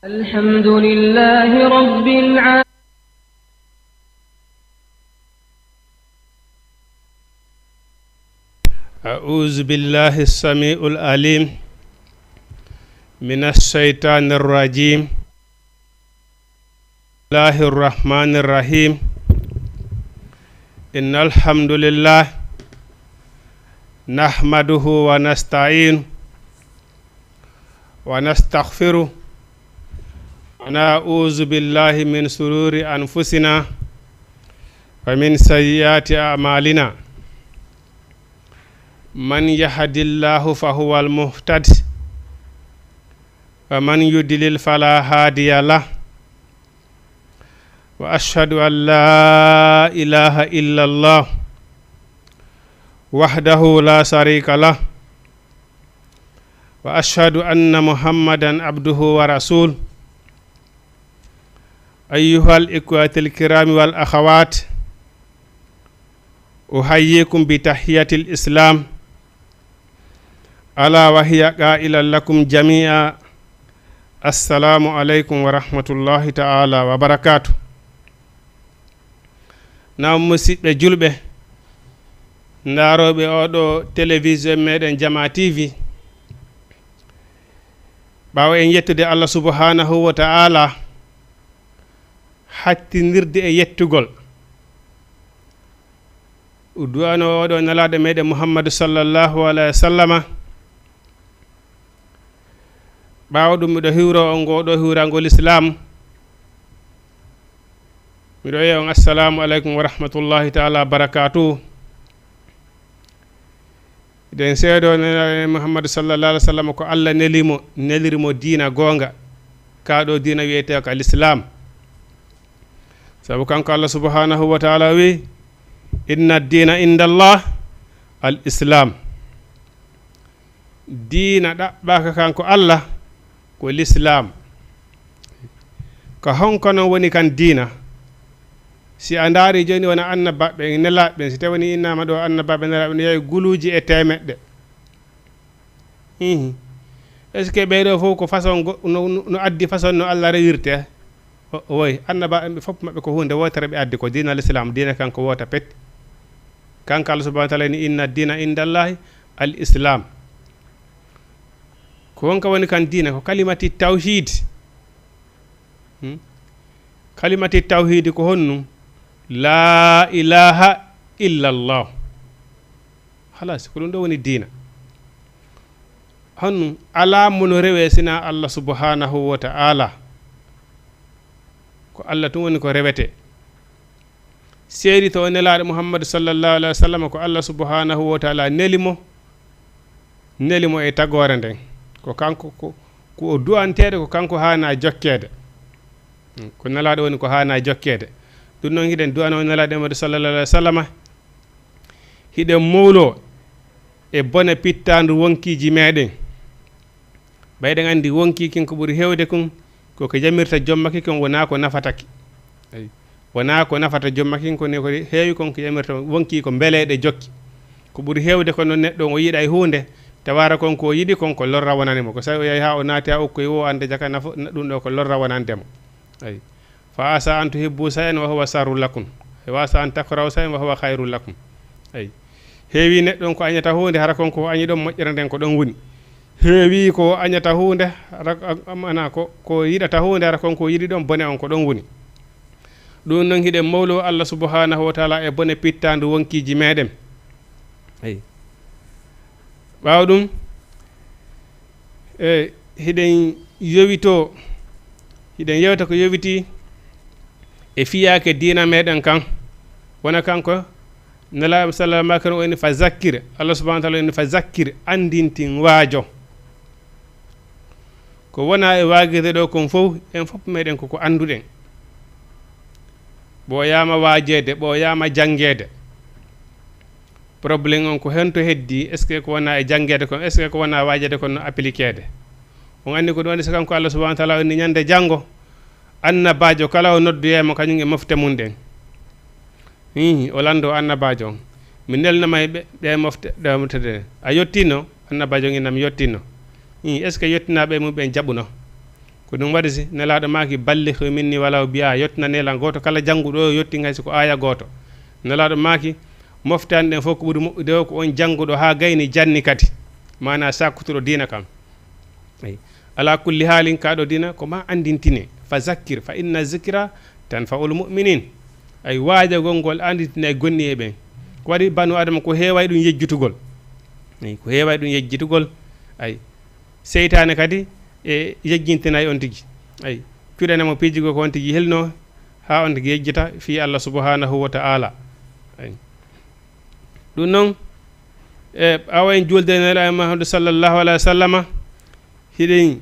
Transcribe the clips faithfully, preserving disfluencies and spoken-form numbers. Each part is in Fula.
الحمد لله رب العالمين. أعوذ بالله السميع العليم من الشيطان الرجيم. بسم الله الرحمن الرحيم. إن الحمد لله نحمده ونستعينه ونستغفره ونعوذ بالله من شرور أنفسنا ومن سيئات أعمالنا. من يهد الله فهو المهتد ومن يضلل فلا هادي له. وأشهد أن لا إله إلا الله وحده لا شريك له. وأشهد أن محمدا عبده ورسوله. أيها الإخوة الكرام والأخوات، أحييكم بتحية الإسلام. ألا وهي قائلا لكم جميعا، السلام عليكم ورحمة الله تعالى وبركاته. Naam, musiɓɓe julɓe, ndaarooɓe oo ɗoo télévision meɗen Jama T V, ɓaawo en yettude Allah subhanahu wa ta'ala, hattinirde e yettugol, du'ano oo ɗoo Nelaaɗo meɗen Muhammadu sallallahu alayhi wa sallama. Ɓaawo ɗum, miɗo hiwro on ngoo ɗoo hiwrangol Islam. Miɗo wiya on, assalamu aleykum wa rahmatullahi taala wa barakatuhu. Eɗen seedo Nelaaɗo Muhammadu sallallahu alayhi wa sallam ko Allah neli mo, neliri mo diina goonga, kaa ɗoo diina wiyetee ko al Islam. Sabu kanko Allah subhanahu wa taala wi, inna diina inda Allah al Islam. Diina ɗaɓɓaaka kanko Allah ko Lislaam. Ko honko non woni kan diina? Si a ndaari jooni wona annabaaɓe ɓen, nelaaɓe ɓen, si tawi woni innaama ɗoo annabaaɓe, nelaaɓe, no yawi guluuji e teemeɗɗe. Hihi. Est-ce que ɓee ɗoo fof ko façon go-, no, no, no addi façon no Allah rewirtee? O, o woy, annabaaɓe ɓe fof maɓɓe ko huunde wootere ɓe addi, ko diina Lislaam, diina kanko woota pet. Kanko Allah subhanahu wa taala ni, inna diina inda Allahi al Islam. Ko honka woni kan diina? Ko kalimati tawhid. Hmm? Kalimati tawhid ko honɗum? La ilaha illa Allah. Halas, ko ɗum ɗo woni diina. Honɗum? Alaa mo no rewee sinaa Allah subhanahu wa ta'ala. Ko Allah tun woni ko rewetee. Seedi to o Nelaaɗo Muhammadu sallallahu alayhi wa sallam, ko Allah subhanahu wa ta'ala neli mo, neli mo e tagoore nden. Ko kanko, ko, ko o du'anteeɗo, ko kanko haanaa jokkeede. Ko Nelaaɗo woni ko haanaa jokkeede. Ɗum noon hiɗen du'anoo Nelaaɗo Muhammadu sallallahu alayhi wa sallam, hiɗen mowloo e bone pittaandu wonkiiji meɗen. Ɓay eɗen anndi wonkii kin ko ɓuri heewde kun, ko ko yamirta jomma ki kon wonaa ko nafata ki. Ayi. Wonaa ko nafata jomma kin, ko ne ko heewi kon ko yamirta wonkii ko mbeleeɗe jokki. Ko ɓuri heewde ko non neɗɗo on o yiɗay huunde, tawa hara kon ko o yiɗi kon ko lorra wonani mo. Ko sawi o yahi haa o naati haa okkoy o annda jaka nafa, ɗum ɗo ko lorra wonande mo. Ayi. Fa asa an tuhibbu shay'an wa huwa sharrun lakum. Wa asa an takrahu shay'an wa huwa khayrun lakum. Ayi. Heewi neɗɗo on ko añata huunde, hara kon ko añi ɗon moƴƴere nden ko ɗon woni. Heewi ko añata huunde, hara, amana ko, ko yiɗata huunde, hara kon ko yiɗi ɗon bone on ko ɗon woni. Ɗum non hiɗen mowlo Allah subhanahu wa taala e bone pittaandu wonkiiji meɗen. Ayi. Ɓaawo ɗum, e, hiɗen yowito, hiɗen yewta ko yowiti e fiyaake diina meɗen kan. Wona kanko, Nelaaɗo sallallahu alaihi wa sallam o inni, "Fa zakkir." Allah subhanahu wa taala o inni, "Fa zakkir," anndintin, waajo. Ko wona e waagirde ɗo kon fof, en fof meɗen koko annduɗen. Ɓooyaama waajeede, ɓooyaama janngeede. Problème on ko hento heddi, est-ce que ko wona e janngeede kon, est-ce que ko wona waajeede kon no appliqueede? On anndi ko ɗum waɗi so kanko Allah subhanahu wa taala o inni ñande janngo, annabaajo kala o noddoyay mo kañum e mofte mum ɗen. Hihi, o lanndo annabaajo on. Mi nelnama e ɓe, ɓe mofte, ɗe mofte ɗe. A yottiino? Annabaajo on innam yottiino. Hihi, est-ce que yottinaaɓe mum ɓen jaɓuno? Ko ɗum waɗi si Nelaaɗo maaki, "Ballighu minni walaw bi aaya", yottinanee lan gooto kala jannguɗo o, yottin hay si ko aaya gooto. Nelaaɗo maaki, "Mofte an ɗen fof ko ɓuri moƴƴude o ko on jannguɗo haa gayni janni kadi." Maanaa sakkutuɗo diina kan. Eyi. Alaa kulli haalin, kaa ɗo diina ko maa anndintine. "Fa zakkir fa inna zikra tanfa'ul mu'minin." Ay, waajagol ngol anndintinay gonni e ɓen. Ko waɗi banu Adama ko heeway ɗum yejjitugol. Eyi, ko heeway ɗum yejjitugol. Ay, seytaane kadi e yejjintinay on tigi. Ay, cuɗana mo piiji goo ko on tigi helno haa on tigi yejjita fii Allah subhanahu wa ta'ala. Ay. Ɗum noon, e awa en juulde e Nelaaɗo Muhammadu sallallahu alaihi wa sallama, hiɗen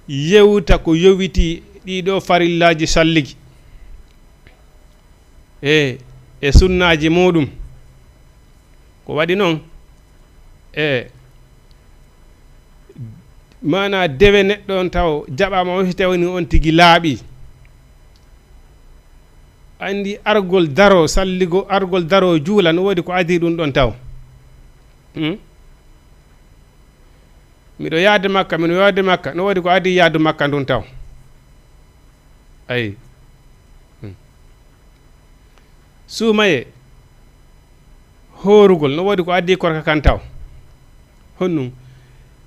yewta ko yowiti ɗiɗo farillaaji salligi e, e sunnaaji muɗum. Ko waɗi noon, e maanaa dewe neɗɗo on taw jaɓaama o, si tawii on tigi laaɓi. Anndi argol daro salligo, argol daro juula, no woodi ko adii ɗum ɗon taw. Hmm? Miɗo yaade Makka, miɗo yaade Makka, no woodi ko adii yaadu Makka ndun taw. Ayi. Hmm. Suumayee, hoorugol, no woodi ko adii korka kan taw. Honɗum?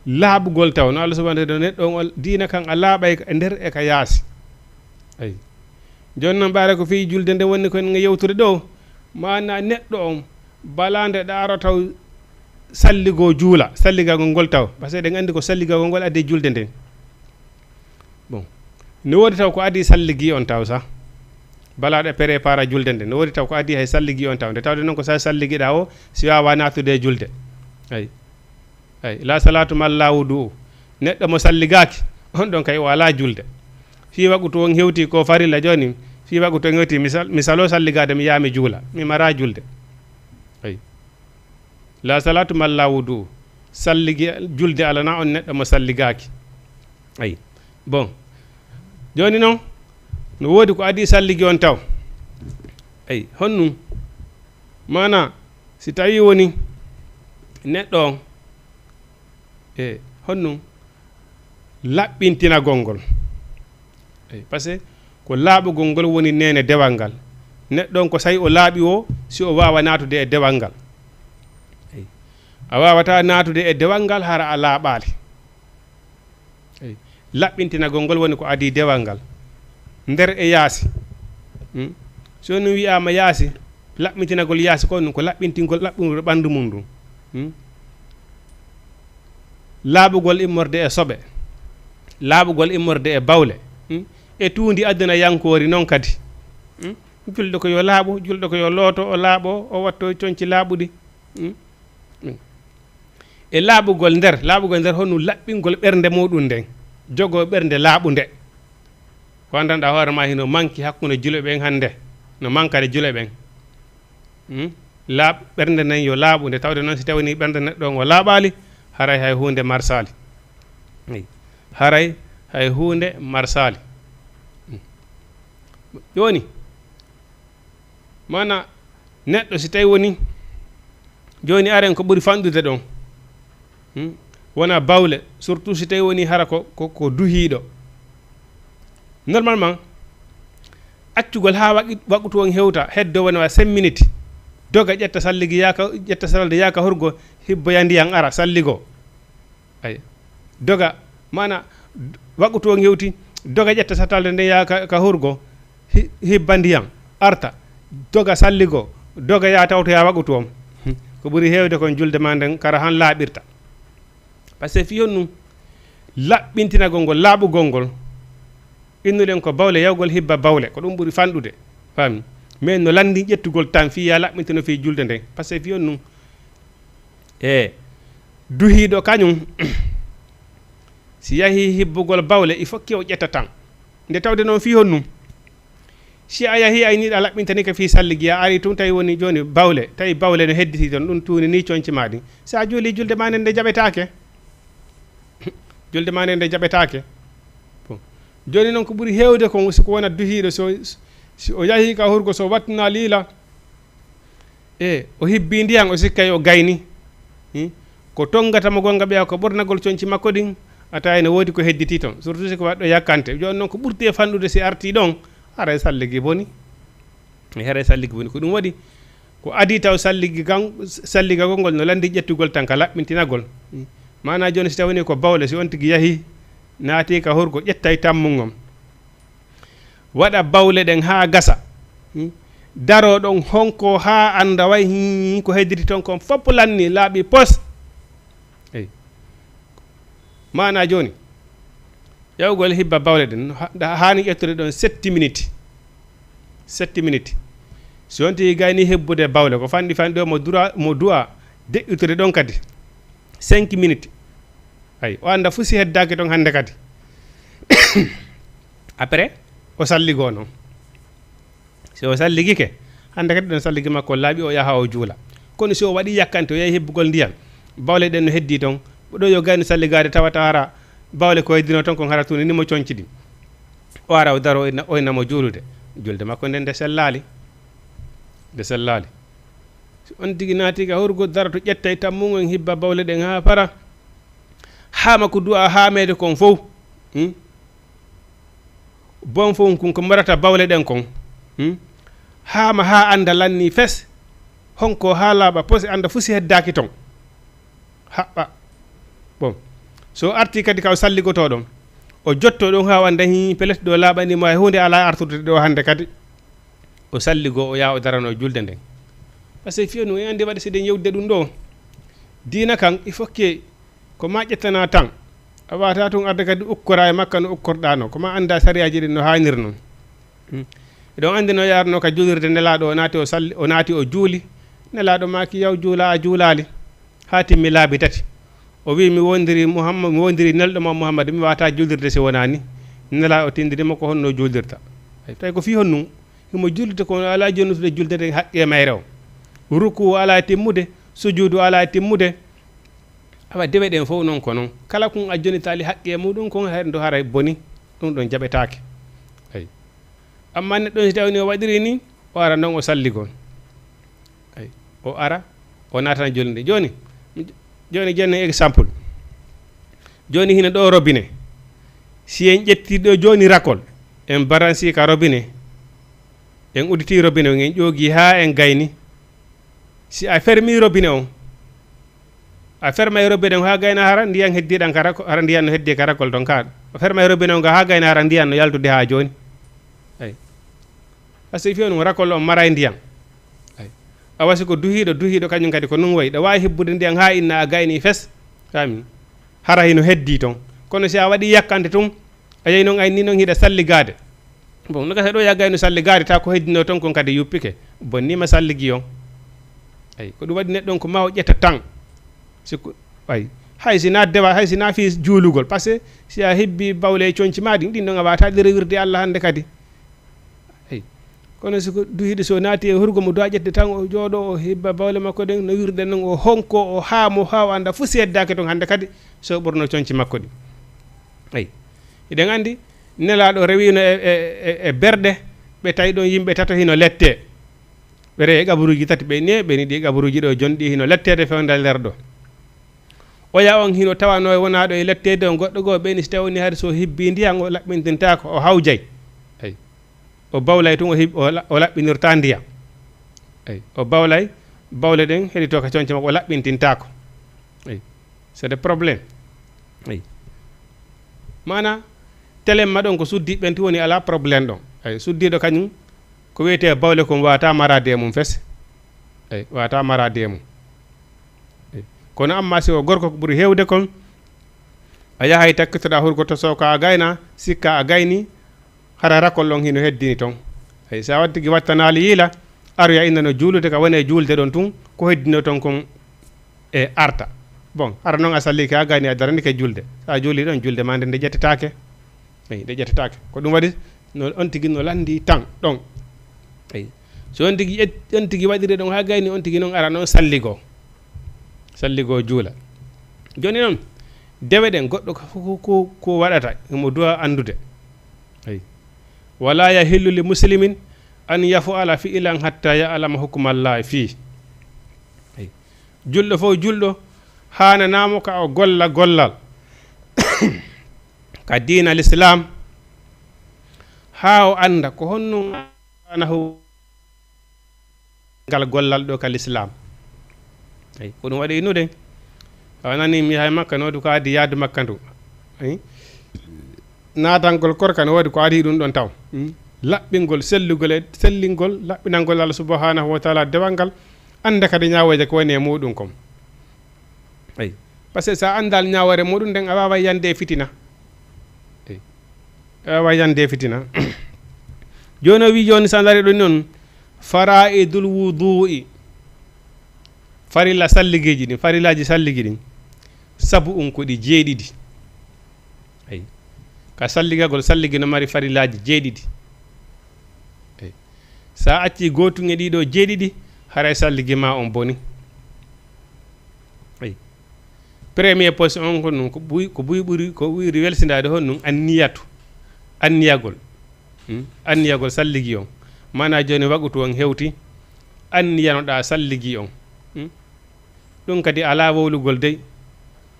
Laaɓugol taw. No Allah subhanahu wa ta'ala, neɗɗo on, diina kan a laaɓay e nder e ka yaasi. Ayi. Jooni noon, ɓaade ko fii julde nde woni ko en yewtude ɗo, maanaa neɗɗo on, balaande ɗaaro taw salligoo juula, salligagol ngol taw. Parce que eɗen anndi ko salligagol ngol adii julde nden. Bon. No woodi taw ko adii salligi on taw sa. Balaaɗo prépara julde nde. No woodi taw ko adii hay salligi on taw. Nde tawde noon ko sa salligiɗaa o, si waawaa naatude e julde. Ayi. Ayi. La salatu man la wudu. Neɗɗo mo salligaaki, on ɗon kay o alaa julde. Fii waqutu on hewti ko farilla jooni. Fii waqutu on hewti misal, misalo salligaade mi yaa mi juula. Mi maraa julde. Ayi. La salatu man la wudu. Salligi, julde alana on neɗɗo mo salligaaki. Ayi. Bon. Jooni noon, no woodi ko adii salligi on taw. Ayi, honɗum? Maanaa, si tawii woni neɗɗo on, e honɗum? Laɓɓintinagol ngol. Eyi, parce que ko laaɓugol ngol woni neene dewal ngal. Neɗɗo on ko sa'i o laaɓi o, si o waawa naatude e dewal ngal. Eyi. A waawataa naatude e dewal ngal hara a laaɓaali. Eyi. Laɓɓintinagol ngol woni ko adii dewal ngal. Nder e yaasi. Hmm? So ɗum wi'aama yaasi, laɓɓintinagol yaasi ko ɗum ko laɓɓintingol laɓɓungol ɓanndu mum ndun. Hmm? Laaɓugol immorde e soɓe, laaɓugol immorde e bawle, hmm? E tuundi adunayankoori noon kadi. Hmm? Julɗo ko yo laaɓu, julɗo ko yo looto, o laaɓo, o watto conci laaɓuɗi. Hmm? Hmm. E laaɓugol nder, laaɓugol nder honno laɓɓingol ɓernde muɗum nden, jogoo ɓernde laaɓunde. Ko anndanɗaa hoore maa hino manki hakkunde julɓe ɓen hannde, no mankade julɓe ɓen. Hmm? Laaɓ-, ɓernde nden yo laaɓu, nde tawde noon si tawii ɓernde neɗɗo on o laaɓaali, haray hay huunde marsaali. Eyi. Haray hay huunde marsaali. Hmm. Jooni, maanaa neɗɗo si tawii woni, jooni aren ko ɓuri fanɗude ɗon. Hmm? Wona bawle, surtout si tawii woni hara ko, ko, ko duhiiɗo. Normalement, accugol haa waqi-, waqutu on hewta, heddo wona wa cinq minutes. Doga ƴetta salligi yaaka, ƴetta salde yaaka hurgo, hibboya ndiyan ara salligo. Ay. Doga, maanaa, waqutu on hewti, doga ƴetta satalde nden yaaka ka hurgo, hi-, hibba ndiyan, arta, doga salligo, doga yaa tawtoya waqutu on. Ko ɓuri heewde kon julde maa nden kara han laaɓirta. Parce que fii honɗum? Laɓɓintinagol ngol, laaɓugol ngol. Innuɗen ko bawle, yawgol hibba bawle, ko ɗum ɓuri fanɗude. Faami? Mais no lanndi ƴettugol tan fii yaa laɓɓintino fii julde nden. Parce que fii honɗum? E duhiiɗo kañum, si yahii hibbugol bawle, il faut que o ƴetta tan. Nde tawde noon fii honɗum? Si a yahii, a inii ɗa laɓɓintanike fii salligi, a arii tun, tawi woni jooni bawle, tawi bawle no hedditii ton, ɗum tuuni nii conci maa ɗin. Si a juulii, julde maa nden nde jaɓetaake. Julde maa nden nde jaɓetaake. Bon. Jooni noon, ko ɓuri heewde kon, si ko wona duhiiɗo, so, si o yahii ka hurgo, so wattinaa liila, e o hibbii ndiyan, o sikkay o gayni. Hmm? Ko tonngata mo gonnga ɓeya ko ɓornagol conci makko ɗin, A tawi ne woodi ko hedditi toon, surtout si ko waɗɗo yakkante. Jooni noon ko ɓurti e fanɗude si artii ɗoon, haray salligi boni. E haray salligi boni. Ko ɗum waɗi, ko adii taw salligi kan, salligagol ngol no lanndi ƴettugol tan ka laɓɓintinagol. Maanaa jooni si tawii ko bawle, si on tigi yahii, naatii ka hurgo, ƴettay tammu ngon. Waɗa bawle ɗen haa gasa. Hmm? Daroo ɗon honko haa annda way, hmm, ko hedditi ton kon fof lanni laaɓi pos. Eyi. Maanaa jooni, ƴawgol hibba bawle ɗen, ha-, nda haani ƴettude ɗon setti miniti. Setti miniti. Si on tigi gayni hebbude bawle, ko fanɗi fanɗi o mo dura-, mo du'a deƴƴutude ɗon kadi. Cinq minutes. Ay, o annda fuu si heddaaki ton hannde kadi. Après, o salligoo noon. Si o salligike, hannde kadi ɗon salligi makko laaɓi, o yaha o juula. Kono si o waɗi yakkante, o yahi hebbugol ndiyan, bawle ɗen no heddii ton, ɗo yo gayno salligaade tawata hara bawle ko heddino ton kon hara tuni ni mo conci ɗi. O ara o daro, o inna, o inna mo juulude. Julde makko nden nde sellaali. Nde sellaali. Si on tigi naati ka hurgo daro to ƴettay tammungon hibba bawle ɗen haa para. Haa ma ko du'a haameede kon fow. Hmm? Bon fow kun ko marata bawle ɗen kon. Hmm? Haa ma haa annda lanni fes. Honko haa laaɓa pose annda fuu si heddaaki ton. Haɓɓa. Bon. So arti kadi ka o salligotoo ɗon. O jotto ɗon haa o annda hii pelet ɗo laaɓani mo hay huunde alaa artude ɗo hannde kadi. O salligoo o yaha o darano julde nden. Parce que fiyo no en anndi waɗi si ɗen yewde ɗum ɗo. Diina kan, il faut que ko ma ƴettana tan. A waata tun arde kadi ukkora e makka no ukkorɗaa no. Ko ma annda sariyaaji ɗin no haanir non. Hmm. Eɗon anndi no yaarno ka juulirde Nelaaɗo o naati o salli, o naati o juuli. Nelaaɗo maaki yaw juula a juulaali. Haa timmi laabi tati. O wi'i mi wondiri Muhammad, mi wondiri nelɗo ma Muhammad, mi waata juulirde si wonaa ni. Nelaaɗo tindini mo ko honno juulirta. Ay, tawi ko fii honnun. Himo juulirde kono alaa jonnutude julde nden haqqe mayre o. Ruku o alaa timmude, sujuudu alaa timmude. Awa dewe ɗen fof noon ko noon. Kala kun a jonitaali haqqe muɗum kon hay ɗo haray boni. Ɗum ɗon jaɓetaake. Ay. Amma neɗɗo si tawni o waɗiri ni, o ara noon o salligol. Ay. O ara, o naatana julde nde. Jooni, jooni jennen exemple. Jooni hino ɗo robinet. Si en ƴetti ɗo jooni rakol, en baransi ka robinet. En udditi robinet on, en ƴoogi haa en gayni. Si a fermi robinet on, a fermay robinet on haa gayna hara ndiyan heddi ɗan ka rakol, hara ndiyan no heddi ka rakol ton ka. A fermay robinet on ga haa gayna hara ndiyan no yaltude haa jooni. Ay. Parce que fiyo ɗum rakol on maray ndiyan. Ay. A wasi ko duhiiɗo, duhiiɗo kañum kadi ko nun wayi. Ɗa waawi hebbude ndiyan haa inna a gayni fes. Fami. Hara hino heddi ton. Kono si a waɗi yakkante tun, a yehi non ay ni non hiɗa salligaade. Bon, no gasa ɗo ya gayno salligaade ta ko heddino ton kon kadi yuppike. Bonnima salligi on. Ay, ko ɗum waɗi neɗɗo on ko ma o ƴetta tan. Si ko, ay, hay si na dewa, hay si na fii juulugol. Parce que si a hebbi bawle e conci ma ɗin, ɗin ɗon a waata ɗi rewirde Allah hannde kadi. Ay. Kono si ko duhiiɗo so naati e hurgo mo du'a ƴette tan o jooɗo o hebba bawle makko ɗen no wirde non o honko o haa mo haa o annda fuu si heddaake ton hannde kadi so ɓorno conci makko ɗi. Ay. Hiɗen anndi Nelaaɗo rewino e, e, e, e berɗe ɓe tawi ɗon yimɓe tato hino lette. Ɓe rewi e qaburuuji tati ɓe ne ɓe ni ɗi qaburuuji ɗo jonɗi hino lettede fewndal nder ɗo. Oya on hino tawano e wonaaɗo e letteede on goɗɗo goo ɓeyni si tawni hari so hibbi ndiyan o laɓɓintintaako o hawjay. Ay. O bawlay tun o hib-, o la-, o laɓɓinirta ndiyan. Ay. O bawlay, bawle ɗen heɗito ka conco makko o laɓɓintintaako. Ay. C'est des problèmes. Ay. Maana, telen ma ɗon ko suddi ɓen tun woni alaa problème ɗon. Ay. Suddiiɗo kañum, ko wiyetee bawle kon waata maraade e mum fes. Ay. Waata maraade e mum. Kono amma si o gorko ko ɓuri heewde kon, a yahay takkitoɗa hurgoto so ka a gayna, sikka a gayni, hara rakol on hino heddini ton. Ay, sa wattigi wattanaali yiila, aroya inna no juulude ka wone juulde ɗon tun, ko heddino ton kon e arta. Bon, hara non a salli ka a gayni a darani ke juulde. Sa juuli ɗon, juulde ma nde nde ƴettetaake. Eyi, nde ƴettetaake. Ko ɗum waɗi, no, on tigi no lanndi tan ɗon. Eyi. So on tigi ƴet-, on tigi waɗiri ɗon haa gayni, on tigi noon ara noon salligoo. Salligoo juula. Jooni noon, dewe ɗen, goɗɗo ko, ko, ko, ko waɗata, himo du'a anndude. Eyi. Wala yahillu li muslimin an yaf'ala fi'lan hatta ya'lama hukmallahi fii. Eyi. Julɗo fof julɗo, haananaamo ka o golla gollal. ka diina l'islam, haa o annda ko honno subhanahu ngal gollal ɗo ka l'islam. Eyi, ko ɗum waɗi innude. A nani mi yahay Makka, no woodi ko addi yaadu Makka ndu. Eyi. Naatangol Korka no woodi ko addi ɗum ɗon taw. Hmm. Laɓɓingol, sellugol e, sellingol, laɓɓinangol Allah subhanahu wa ta'ala dewal ngal, annda kadi ñaawooje ko woni e muɗum kon. Eyi. Parce que sa anndal ñaawoore muɗum nden, a waaway yande e fitina. Eyi. A waaway yande e fitina. Jooni o wi jooni sa ndaari ɗum noon, fara'idul wudu'i. Farilla salligeeji ɗin, farillaaji salligi ɗin. Sabu un ko ɗi jeeɗiɗi. Eyi. Ka salligagol, salligi no mari farillaaji jeeɗiɗi. Eyi. Sa acci gootun e ɗiɗo jeeɗiɗi, haray salligi ma on boni. Eyi. Premier poste on ko ɗum, ko buy, ko buy ɓuri, ko ɓuri welsindaade hon ɗum anniyatu. Anniyagol. Hmm? Anniyagol salligi on. Maana jooni wagutu on hewti, anniyanoɗaa salligi on. Hmm? Ɗum kadi alaa wowlugol dey.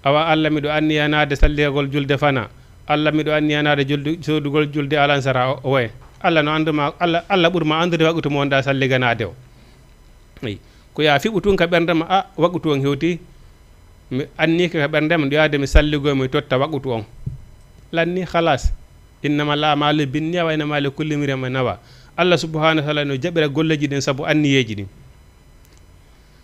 Awa, Allah miɗo anniyanaade salligagol julde fana. Allah miɗo anniyanaade julde, soodugol julde alansara o, o waye. Allah no annduma, Allah, Allah ɓurma anndude wagutu mo wonɗaa salliganaade o. Eyi. Ko ya fiɓu tun ka ɓerndema, a, wagutu on hewti. Mi anniyike ka ɓerndema, ɗo yaade mi salligoy, mi totta wagutu on. Lanni, halas. Innama al amalu binniya wa innama li kulli imri'in ma nawa. Allah subhanahu wa ta'ala no jaɓira golleji ɗin sabu anniyeji ɗin.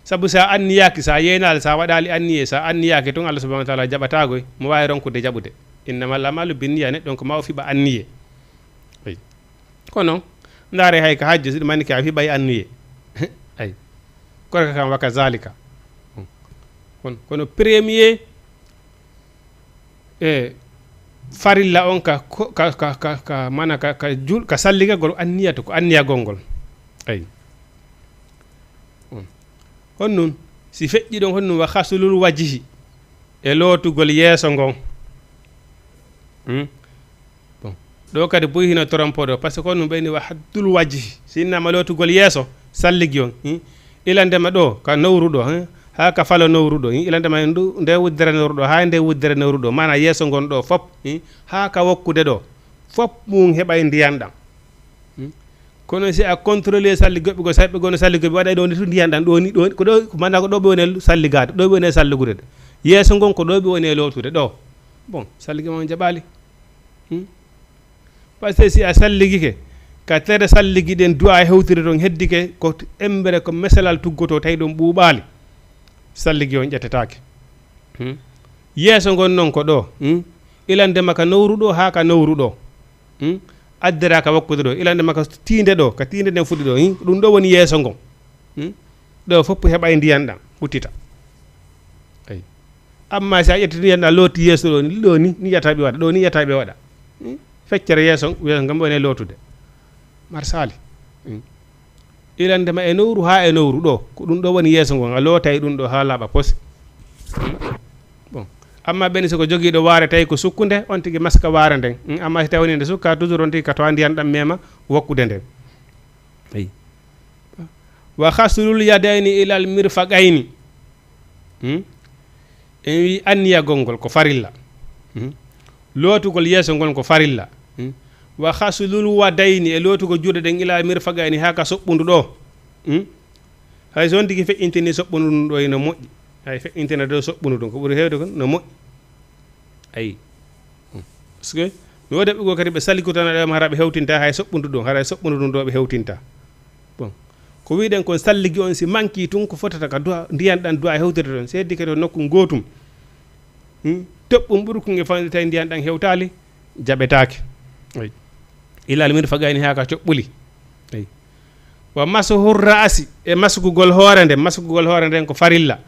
Sabu sa anniyaki, sa yeenali, sa waɗali anniye, sa anniyaki tun Allah subhanahu wa ta'ala jaɓatagoy, mo wawi ronkude jaɓude. Innama al amalu binniya, neɗɗo on ko ma o fiɓa anniye. Eyi. Kono, ndaare hay ka hajju, si ɗum anni ka a fiɓay anniye. Ay. Korka kam wa kazalika. Kono, kono premier, e, farilla on ka, ko, ka, ka, ka, ka, mana ka, ka jul-, ka salligagol anniyata ko anniyagol ngol. Ay. Honnun, si feƴƴi ɗon, honnun wa hasulul wajihi, e lootugol yeeso ngon. Hmm? Bon. Ɗo kadi buy hino trompe ɗo, parce que ko ɗum ɓeyni wa haddul wajhi. Si innama lootugol yeeso, salligi on, hmm? Ilandema ɗo, ka nowru ɗo, hmm? Haa ka falo nowru ɗo, hmm? Ilandema ndu, nde wuddere nowru ɗo, haa nde wuddere nowru ɗo. Maana yeeso ngon ɗo fop, hmm? Haa ka wokkude ɗo. Fop mum heɓay ndiyan ɗan. Hmm? Kono si a contrôlé salli goɓɓe go, saɓɓe gono salli goɓɓe, waɗay ɗo ni tun ndiyan ɗan, ɗo ni, ɗo ni, ko ɗo, ko manda ko ɗo ɓe woni salligaade, ɗo ɓe woni sallugude. Yeeso ngon ko ɗo ɓe woni lootude, ɗo. Bon, salligi ma on jaɓaali. Hmm? Parce que si a salligike, ka tere salligi ɗen du'a hewtiri ton heddike, ko t-, embere ko mesalal tuggoto tawi ɗon ɓuuɓaali. Salligi on ƴettetaake. Hmm? Yeeso ngon non ko ɗo, hmm? Ilandema ka nowru ɗo haa ka nowru ɗo. Hmm? Addera ka wakkude ɗo, ilandema ka tiinde ɗo, ka tiinde nden fuɗi ɗo, hmm? Ɗum ɗo woni yeeso ngon. Hmm? Ɗo fof heɓay ndiyan ɗan, huttita. Eyi. Amma si a ƴetti ndiyan ɗan, looti yeeso ɗo ni, ɗo ni, ni yata ɓe waɗa, ɗo ni yata ɓe waɗa. Hmm? Feccere yeeso, yeeso ngam woni lootude. Marsali. Hmm. Ilandema e nowru haa e nowru ɗo, ko ɗum ɗo woni yeeso ngon, a lootay ɗum ɗo haa laaɓa pos. Hmm? Bon. Amma ɓen si ko jogiiɗo waare tawi ko sukkunde, on tigi maska waare nden. Hmm? Amma si tawi woni nde sukka, toujours on tigi ka tawa ndiyan ɗan mema wakkude nden. Eyi. Wa haslul yadayni ilal mirfaqayni. Hmm? En wi anniyagol ngol ko farilla. Hmm? Lootugol yeeso ngol ko farilla. Hmm? Wa haslul wadayni, e lootugol juuɗe ɗen ilal mirfaqayni haa ka soɓɓundu ɗo. Hmm? Hay so on tigi feƴƴintini soɓɓundu ɗum ɗo ina moƴƴi. Hay feƴƴintina ɗo soɓɓundu ɗum ko ɓuri heewde kon no moƴƴi. Ayi. Hmm. Parce que mi woodi ɓe goo kadi ɓe sallikutana ɗo, hara ɓe hewtinta hay soɓɓundu ɗum, hara soɓɓundu ɗum ɗo ɓe hewtinta. Bon. Ko wiɗen kon salligi on si manki tun ko fotata ka du'a, ndiyan ɗan du'a hewtirta ton. Si heddi kadi to nokku gootum. Hmm? Toɓɓum ɓurkun e fawde tawi ndiyan ɗan hewtaali, jaɓetaake. Ayi. Ilal mirfaqayni haa ka coɓɓuli. Ayi. Wa masuhu ra'asi, e maskugol hoore nden, maskugol hoore nden ko farilla,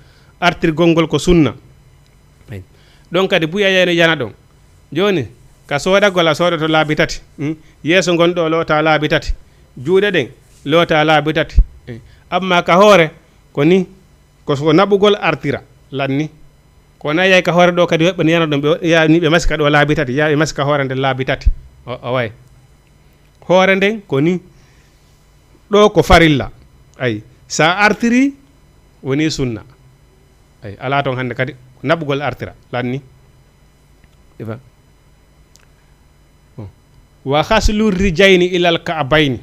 artirgol ngol ko sunna. Ayi. Ɗon kadi buy a yeyno yana ɗon. Jooni, ka soodagol a soodoto laabi tati. Hmm? Yeeso ngon ɗo loota laabi tati. Juuɗe ɗen loota laabi tati. Eh. Amma ka hoore, ko ni, ko so naɓugol artira, lanni. Ko na yaay ka hoore ɗo kadi woɓɓe ne yana ɗon, ɓe, ya, ni ɓe maska ɗo laabi tati, ya ɓe maska hoore nden laabi tati. O, o way. Hoore nden ko ni. Ɗo ko farilla. Ay, sa artiri, woni sunna. Ay, alaa toon hannde kadi, ko naɓugol artira, lanni. Wa haslu rijayni ilal ka'bayni.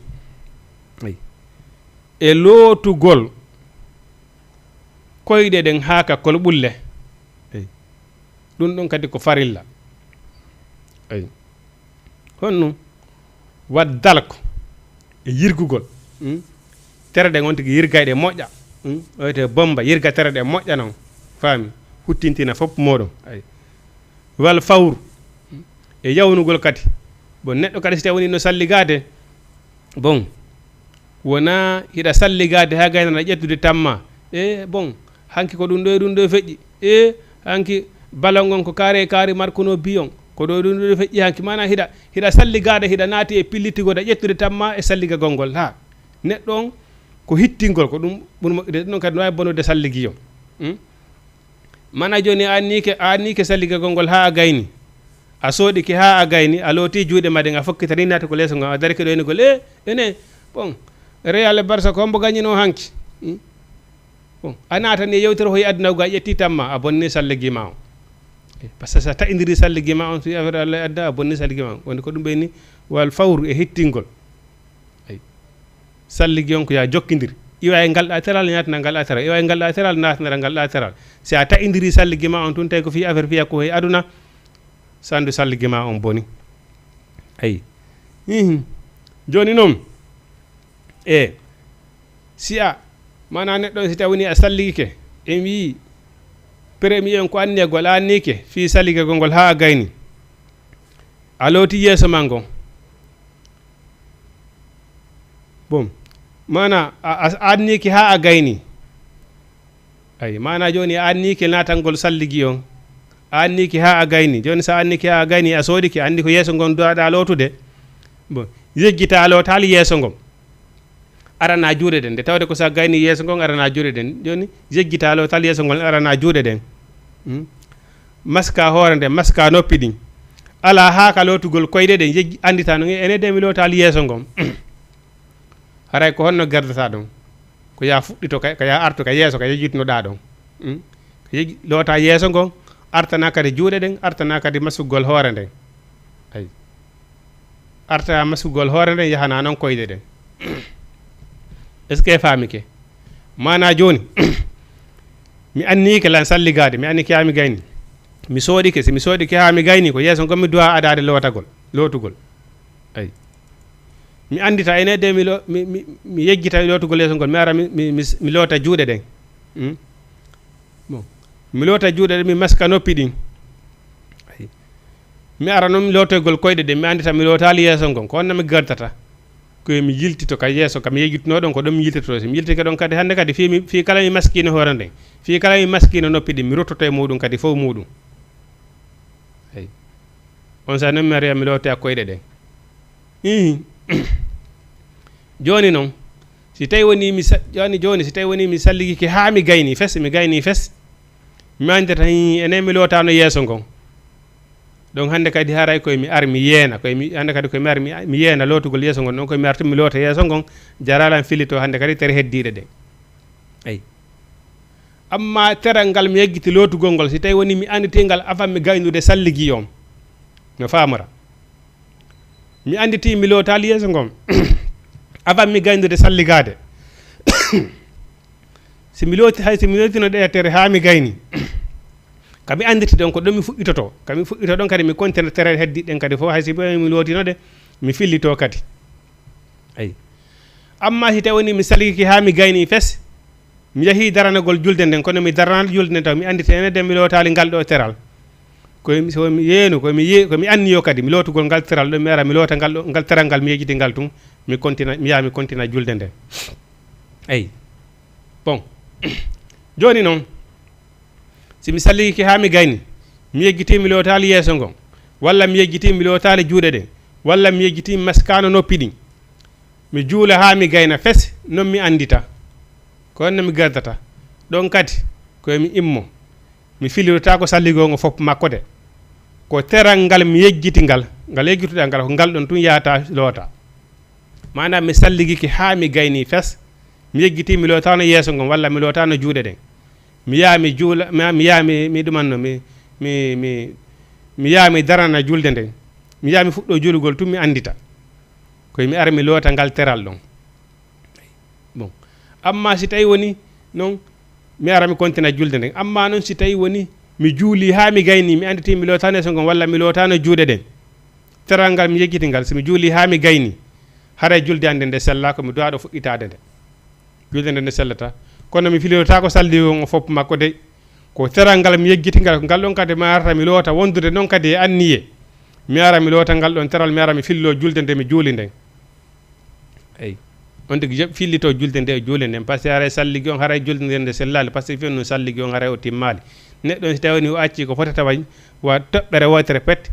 E lootugol koyɗe ɗen haa ka kol ɓulle. Ɗum ɗon kadi ko farilla. Honno? Waddal ko e yirgugol. Tere ɗen on tigi yirgayɗe moƴƴa. Oyte bomba yirga tere ɗe moƴƴa non. Faami? Huttintina fof mooɗon. Wal fawru e yawnugol kadi. Bon, neɗɗo kadi si tawi woni no salligaade, bon, wona hiɗa salligaade haa gaynana ƴettude tamma. E bon, hanki ko ɗum ɗo e ɗum ɗo feƴƴi. E hanki balon on ko kaari e kaari markuno biyon. Ko ɗo e ɗum ɗo feƴƴi hanki. Maana hiɗa, hiɗa salligaade, hiɗa naati e pillitigoda ƴettude tamma e salligagol ngol. Ha, neɗɗo on ko hittingol, ko ɗum ɓuri moƴƴude. Ɗum ɗon kadi no waawi bonude salligiyo. Hmm? Mana jooni a annike, a annike salligagol ngol haa a gayni. A soodike haa a gayni, a looti juuɗe ma ɗen, a fokkitani naati ko leeso ngol, a darike ɗo ene gol. E, ene, bon, Real e Barça ko hombo gañinoo hanki? Hmm? Bon, a naatani e yewtere hoy aduna ga a ƴetti tamma, a bonni salligi ma on. E, parce que sa ta'indiri salligi ma on, si affaire Allah e adda, a bonni salligi ma on. Woni ko ɗum ɓeyni wal fawru e hittingol. Ay. Salligi on ko ya jokkindir. Iwa e ngal ɗa teral, naatna ngal ɗa teral. Iwa e ngal ɗa teral, naatnara ngal ɗa teral. Si a ta'indiri salligi ma on tun, tawi ko fii affaire fiya ko e aduna, sandu salligi ma on boni. Ay. Mhm. Jooni noon, e, si a, mana neɗɗo on si tawi woni a salligike, en wii, premier on ko anniyagol, a annike fii salligagol ngol haa a gayni. A looti yeeso ma ngon. Bon, mana a, a, a anniki haa a gayni. Ay, mana jooni a anniki naatangol salligi on. A anniki haa a gayni. Jooni sa anniki haa a gayni, a soodiki, a anndi ko yeeso ngon duwaɗa lootude. Bon, yejjita a lootaali yeeso ngon. Arana juuɗe ɗen. Nde tawde ko sa gayni yeeso ngon, arana juuɗe ɗen. Jooni, yejjita a lootaali yeeso ngon, arana juuɗe ɗen. Hmm? Maska hoore nden, maska noppi ɗin. Alaa haa ka lootugol koyɗe ɗen, yejji, anndita no, ene de mi lootaali yeeso ngon. Haray ko honno gerdata ɗon? Ko ya fuɗɗito ka, ko ya artu ka yeeso, ka yejjitunoɗaa ɗon. Hmm? Ko yejji-, loota yeeso ngon, artana kadi juuɗe ɗen, artana kadi masugol hoore nden. Ay. Arta masugol hoore nden, yahana non koyɗe ɗen. Est-ce que faamike? Mana jooni, mi annike lan salligaade, mi annike haa mi gayni. Mi soodike, si mi soodike haa mi gayni, ko yeeso ngon mi duwa adaade lootagol, lootugol. Ay. Mi anndita ene de mi lo-, mi, mi, mi yejjita lootugol yeeso ngol, mi ara mi, mi, mi, mi loota juuɗe ɗen. Hmm? Bon. Mi loota juuɗe ɗen, mi maska noppi ɗin. Ay. Mi ara non mi lootoygol koyɗe ɗen, mi anndita mi lootaali yeeso ngon. Ko honno mi gardata? Ko mi yiltito ka yeeso, ka mi yejjituno ɗon, ko ɗon mi yiltito. Si mi yiltike ɗon kadi, hannde kadi, fii mi, fii kala mi maskino hoore nden, fii kala mi maskino noppi ɗin, mi ruttoto e muuɗum kadi, fof muuɗum. Ay. On sa non mi ari, mi loota koyɗe ɗen. Ii. Jooni non, si tawi woni mi sa-, jooni, jooni, si tawi woni mi salligike haa mi gayni fes, mi gayni fes, mi anndita, hii, enen mi lootano yeeso ngon. Ɗon hannde kadi haray koye mi ar mi yeena, koye mi, hannde kadi koye mi ar mi, mi yeena lootugol yeeso ngon, ɗon koye mi artu mi loota yeeso ngon, jaralan filito hannde kadi tere heddiiɗe ɗen. Ay. Amma teral ngal mi yejjiti lootugol ngol, si tawi woni mi annditi ngal afan mi gaynude salligi on. No faamora. Mi annditi mi lootaali yeeso ngon. Afan mi gaynude salligaade. Si mi looti, hay si mi lootino ɗe tere haa mi gayni. Ka mi annditi ɗon ko ɗon mi fuɗɗitoto. Ka mi fuɗɗito ɗon kadi mi kontina tere heddiiɗe ɗen kadi fof. Hay si mi lootino ɗe, mi fillito kadi. Ay. Amma si tawi woni mi salligike haa mi gayni fes, mi yahii daranagol julde nden, kono mi daranaali julde nden taw, mi annditi ene de mi lootaali ngal ɗo teral. Ko mi, so mi yeenu, ko mi ye-, ko mi anniyo kadi, mi lootugol ngal teral ɗo, mi ara mi loota ngal ɗo, ngal teral ngal mi yejjiti ngal tun, mi kontina, mi yaha mi kontina julde nden. Ay. Bon. Jooni non, si mi salligike haa mi gayni, mi yejjiti mi lootaali yeeso ngon, walla mi yejjiti mi lootaali juuɗe ɗen, walla mi yejjiti mi maskaano noppi ɗin. Mi juula haa mi gayna fes, non mi anndita. Ko honno mi gardata? Ɗon kadi, ko mi immo. Mi filirotaako salligol ngol fof makko de. Ko teral ngal mi yejjiti ngal, ngal yejjituɗaa ngal, ko ngal ɗon tun yahata loota. Maanaam mi salligike haa mi gayni fes, mi yejjiti mi lootano yeeso ngon, walla mi lootano juuɗe ɗen. Mi yaha mi juula, mi, mi yaha mi, mi ɗumanno, mi, mi, mi, Mi yaha mi darana julde nden. Mi yaha mi fuɗɗo julugol tun mi anndita. Koye mi ara mi loota ngal teral ɗon. Bon. Amma si tawi woni non, mi ara mi kontina julde nden. Amma non si tawi woni mi juuli haa mi gayni, mi annditi mi lootano yeeso ngon walla mi lootano juuɗe ɗen. Teral ngal mi yejjiti ngal, si mi juuli haa mi gayni, haray julde an nden nde sellaako, mi duwaɗo fuɗɗitaade nde. Julde nden nde sellata. Kono mi filotaako salli on o fof makko dey. Ko teral ngal mi yejjiti ngal, ngal ɗon kadi mi arata mi loota wondude non kadi e anniye. Mi ara mi loota ngal ɗon teral, mi ara mi fillo julde nde mi juuli nden. Eyi. On tigi yoɓ fillito julde nde e juule nden, par ce que haray salligi on, haray julde nden nde sellaali, par ce que fiyon ɗum salligi on haray o timmaali. Neɗɗo on si tawi woni o acci ko fotata way, wa toɓɓere wootere pet,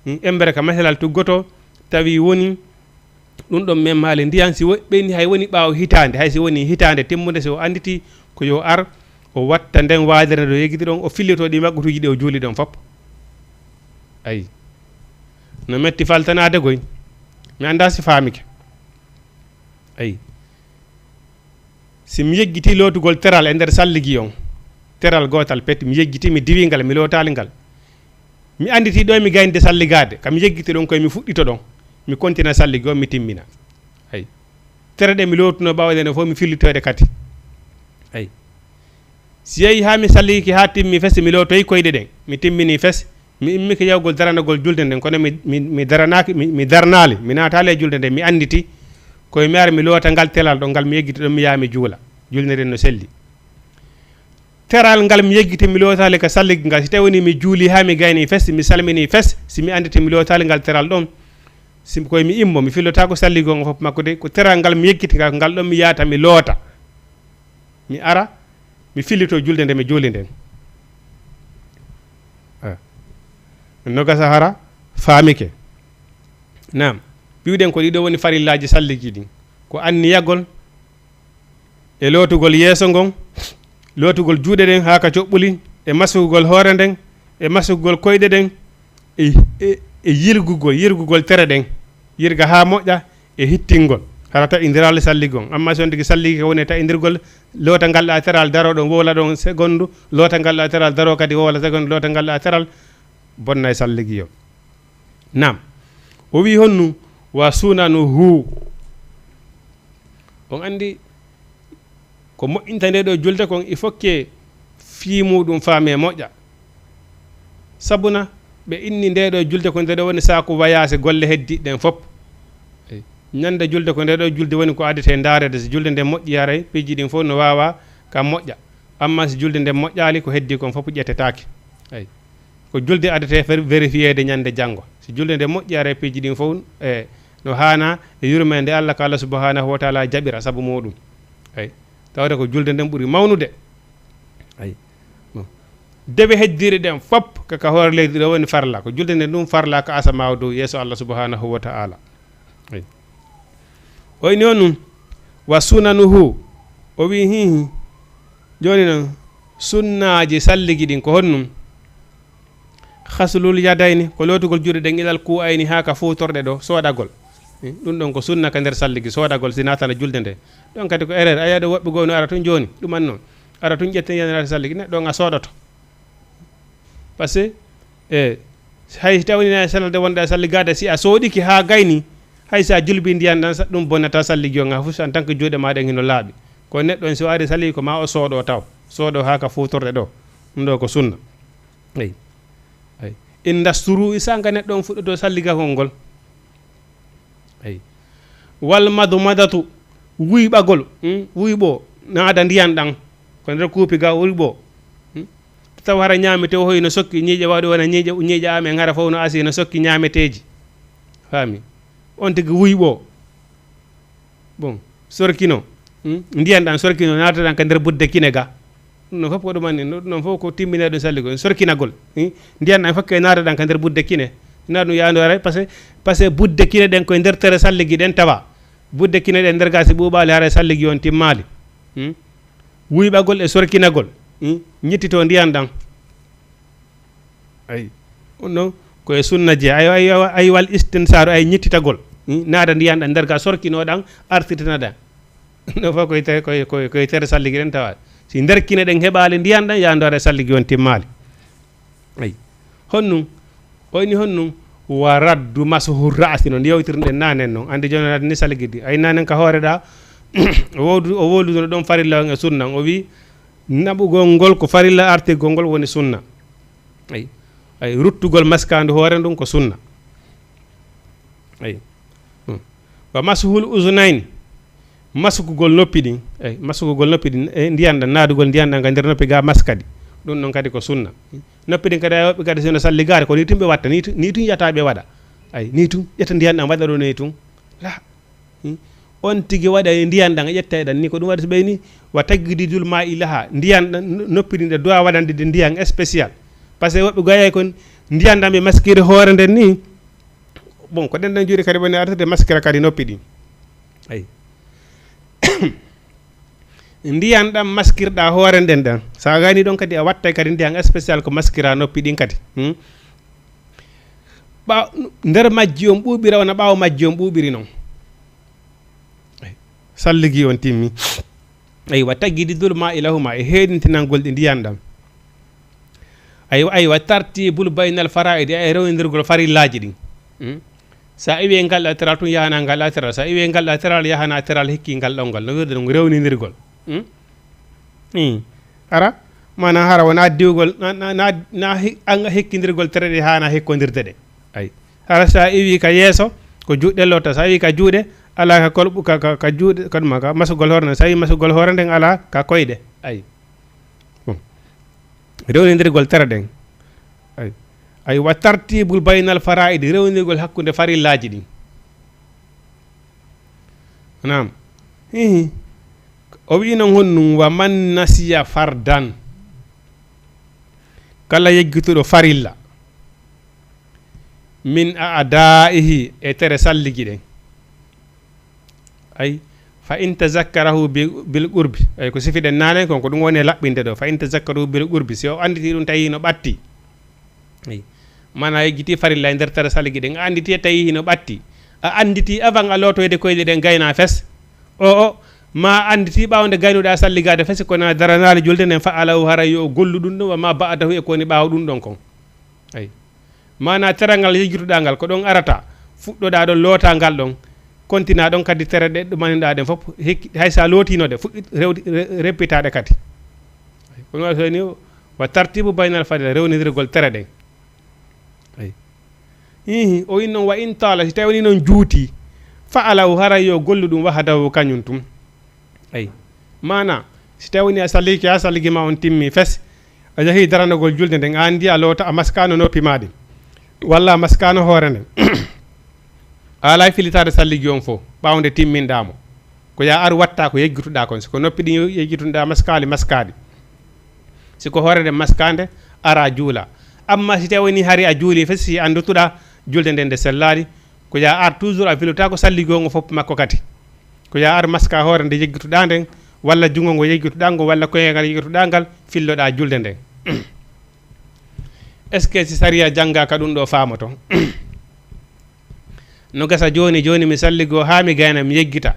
mm, embere ka masalal tuggoto, tawi woni ɗum ɗon memmaali ndiyan si wo-, ɓeyni hay woni ɓaawo hitaande, hay si woni hitaande timmunde, si o annditi ko yo ar, o watta nden waadere nde o yejjiti ɗon, o fillito ɗi maggutuuji ɗi o juuli ɗon fop. Ayi. No metti faltanaade goy. Mi anndaa si faamike. Ayi. Si mi yejjiti lootugol teral e nder salligi on, teral gootal pet, mi yejjiti, mi diwi ngal, mi lootaali ngal. Mi annditi ɗo mi gaynde salligaade, kam yejjiti ɗon koye mi fuɗɗito ɗon. Mi kontina salligi on, mi timmina. Ayi. Tere ɗe mi lootuno ɓaawo ɗen fof mi fillitoyde kadi. Ayi. Si yehi haa mi salliki haa timmi fes, mi lootoyi koyɗe ɗen. Mi timmini fes, mi immike yahugol daranagol julde nden, kono mi, mi, mi daranaaki, mi, mi darnaali, mi naataali e julde nden, mi annditi. Koye mi ara mi loota ngal teral ɗo, ngal mi yejjiti ɗon, mi yaha mi juula. Julde nden no selli. Teral ngal mi yejjiti, mi lootaali ka salligi ngal. Si tawi woni mi juuli haa mi gayni fes, mi salmini fes, si mi annditi mi lootaali ngal teral ɗon, si koye mi immo, mi fillotaako salligi on fof makko de, ko teral ngal mi yejjiti ngal, ngal ɗon mi yahata mi loota. Mi ara, mi fillito julde nde mi juuli nden. Ah. No gasa hara, faamike. Naam, mbiwɗen ko ɗiɗo woni farillaaji salligi ɗin. Ko anniyagol, e lootugol yeeso ngon, lootugol juuɗe ɗen haa ka coɓɓuli, e masugugol hoore nden, e masugugol koyɗe ɗen, e, e, e yilgugol, yirgugol tere ɗen, yirga haa moƴƴa, e hittingol. Hara taƴindiraali salligi on. Amma si on tigi salligi ko woni e taƴindirgol, loota ngal ɗa teral daro ɗon, wowla ɗon segondu, loota ngal ɗa teral daro kadi wowla segondu, loota ngal ɗa teral, bonna e salligi on. Naam. O wi honnu wa sunanu hu. On anndi ko moƴƴinta nde ɗo julde kon, il faut que fii muɗum faame moƴƴa. Sabuna ɓe inni nde ɗo julde ko nde ɗo woni saaku wayaase golle heddiɗe ɗen fop. Eyi. Ñande julde ko nde ɗo julde woni ko adete ndaarede, so julde nde moƴƴi haray piiji ɗin fof no waawa ka moƴƴa. Amma so julde nde moƴƴaali ko heddi kon fop ƴettetaake. Eyi. Ko julde adete fer-, vérifiyeede ñande janngo. So julde nde moƴƴi haray piiji ɗin fof e no haana e yurmeende Allah ka Allah subhanahu wa taala jaɓira sabu muɗum. Eyi. Tawde ko julde nden ɓuri mawnude. Ayi. Bon. Dewe heddiiɗe ɗen fop ko ka hoore leydi ɗo woni farla. Ko julde nden ɗum farla ka asamaawa dow yeeso Allah subhanahu wa ta'ala. Ayi. O ini on ɗum, wa sunanuhu. O wi hihi. Jooni noon, sunnaaji salligi ɗin ko honɗum? Haslul yadayni, ko lootugol juuɗe ɗen ilal kuu'ayni haa ka fuutorɗe ɗo, soodagol. Eh, ɗum ɗon ko sunna ka nder salligi, soodagol si naatana julde nde. Ɗon kadi ko erreur, a yiya ɗo woɓɓe goo no ara tun jooni, ɗum an noon. Ara tun ƴetten yana naata salligi, neɗɗo on a soodoto. Parce que, eh, hay si tawni na e sanalde wonɗa e salligaade, si a soodiki haa gayni, hay si a julbi ndiyan ɗan sa-, ɗum bonnata salligi on, haa fof en tant que juuɗe ma ɗen hino laaɓi. Ko neɗɗo on si o ari salligi ko ma o soodo taw, soodo haa ka fuutorɗe ɗo. Ɗum ɗo ko sunna. Eyi. Eyi. Inda suru'i sanga neɗɗo on fuɗɗoto salligagol ngol. Eyi. Wal madmadatu, wuyɓagol, hmm, wuyɓo, naada ndiyan ɗan. Ko nder kuupi ga wuyɓo. Hmm. Taw hara ñaamete o hoy no sokki, ñiiƴe waɗi wona ñiiƴe, ñiiƴe amen hara fof no asi no sokki ñaameteeji. Faami? On tigi wuyɓo. Bon, sorkino. Hmm? Ndiyan ɗan sorkino, naata ɗan ka nder budde kine ga. Ɗum ɗon fof ko ɗum anni, ɗum ɗon fof ko timminaa ɗum salligol, sorkinagol. Hmm? Ndiyan ɗan fof ke naata ɗan ka nder budde kine. Ina ɗum yaandu haray, parce que, parce que budde kine ɗen koye nder tere salligi ɗen tawa. Budde kine ɗen nder ga si ɓuuɓaali haray salligi on timmaali. Hmm? Wuyɓagol e sorkinagol. Hmm? Ñittito ndiyan ɗan. Ayi. Ɗum ɗon ko e sunna jeya. Ayi, ayi, ayi, ayi wal istinsaru, ayi ñittitagol. Hmm? Naada ndiyan ɗan nder ga sorkino ɗan, artirtina ɗan. Ɗum ɗon fof koye te-, koye, koye, koye tere salligi ɗen tawa. Si nder kine ɗen heɓaali ndiyan ɗan, yaandu haray salligi on timmaali. Ayi. Honɗum? O inni honɗum? Wa raddu masuhu ra'si, no yewtirɗen nanen non. Andi jooni aɗa ni salgidi. Ay nanen ka hooreɗa, o wowdu-, o wowluduno ɗon farilla on e sunna on. O wi, naɓugol ngol ko farilla, artirgol ngol woni sunna. Ay, ay, ruttugol maskandu hoore ndun ko sunna. Ay. Hmm. Wa masuhul uzunayni, masugugol noppi ɗin. Ay, masugugol noppi ɗin, e, ndiyan ɗan, naadugol ndiyan ɗan ka nder noppi ga maskadi. Ɗum ɗon kadi ko sunna. Noppi ɗin kadi, ay, woɓɓe kadi sino salligaade, ko ni tun ɓe watta, ni tun, ni tun yata ɓe waɗa. Ay, ni tun, ƴetta ndiyan ɗan, waɗa ɗo ni tun. La. Hmm? On tigi waɗa e ndiyan ɗan, ƴetta e ɗan, ni ko ɗum waɗi so ɓeyni, wa tajdidul ma'i laha, ndiyan ɗan, no-, noppi ɗin ɗe duwa waɗande ɗi ndiyan spécial. Parce que woɓɓe goyay kon, ndiyan ɗan ɓe maskiri hoore nden ni. Bon, ko ɗen ɗan juuɗe kadi woni artude maskira kadi noppi ɗin. Ay. Ndiyan ɗan maskirɗa hoore nden ɗan. Sa gayni ɗon kadi a wattay kadi ndiyan spécial ko maskira noppi ɗin kadi. Hmm? Ɓa-, nder majji on ɓuuɓira, wona ɓaawo majji on ɓuuɓiri non. Ay, salligi on timmi. Ay, wa tajdidul ma'i lahuma, e heedintinangol ɗi ndiyan ɗan. Ay, ay, wa tartibul baynal fara'idi, ay, rewndirgol farillaaji ɗin. Hmm? Sa iwi ngal ɗa teral tun yahana ngal ɗa teral. Sa iwi ngal ɗa teral yahana teral hikki ngal ɗon ngal. No wirde ɗum rewnindirgol. Hmm? Hmm. Ara, mana hara wona diwgol, na, na, na, na hi-, an hikkindirgol tere ɗe hana hikkondirde ɗe. Ay. Hara sa iwi ka yeeso, ko juuɗe lotta. Sa iwi ka juuɗe, ala ka kolɓu, ka, ka, ka juuɗe, ka ɗuma, ka masugol hoore nden. Sa iwi masugol hoore nden, ala ka koyɗe. Ay. Bon. Rewnindirgol tere ɗen. Ay. Ay, wa tartibul baynal fara'idi, rewnindirgol hakkunde farillaaji ɗin. Naam. Hihi. O wi'i non honɗum, wa man nasiya fardan. Kala yeggituɗo farilla. Min a'da'ihi, e tere salligi ɗen. Ay, fa in tazakkarahu bi-, bil qurbi. Ay, ko sifiɗen nanen kon, ko ɗum woni e laɓɓinde ɗo. Fa in tazakkarahu bil qurbi. Si o anditi ɗum tawi no ɓatti. Ay. Mana yejjiti farilla e nder tere salligi ɗen. A anditi e tawi hino ɓatti. A anditi avant a lootoyde koyɗe ɗen gayna fes. O, o, ma anditi ɓaawo nde gaynuɗa salligaade fes, kono a daranaali julde nden fa alaw haray yo o gollu ɗum ɗon, wa ma ba'dahu e ko woni ɓaawo ɗum ɗon kon. Ay. Mana terangal yejjituɗa ngal, ko ɗon arata, fuɗɗoɗa ɗon loota ngal ɗon, kontina ɗon kadi tere ɗe ɗumaniɗa ɗen fof, hikki, hay sa lootino ɗe, fuɗɗi-, rewti-, re-, reppita ɗe kadi. Ay. Kono waɗi so ni, wa tartibu baynal fadila, rewnidirgol tere ɗen. Ay. Hihi, o in noon wa in taala, si tawi woni noon juuti, fa alaw haray yo gollu ɗum wahadahu kañum tum. Ay. Mana, si tawi woni a salliki, a salligi ma on timmi fes, a yahi daranogol julde nden, a andi a loota, a maskano noppi ma ɗin. Walla a maskano hoore nden. A alay filitaade salligi on fof, ɓaawo nde timminɗa mo. Ko ya ar watta ko yejjituɗa kon. Si ko noppi ɗin yejjituɗa maskali, maskali. Si ko hoore nden maskande, ara juula. Amma si tawi woni hari a juuli fes, si andutuɗa julde nden nde sellaali, ko ya ar toujours a filotako salligi on o fof makko kadi. Ko ya ar maska hoore nde yejjituɗa nden, walla jungo ngo yejjituɗa ngo, walla koyngal ngal yejjituɗa ngal, filloɗa julde nden. Est-ce que si sariya jangaka ɗum ɗo faamoto? No gasa jooni jooni mi salligo haa mi gayna mi yeggita.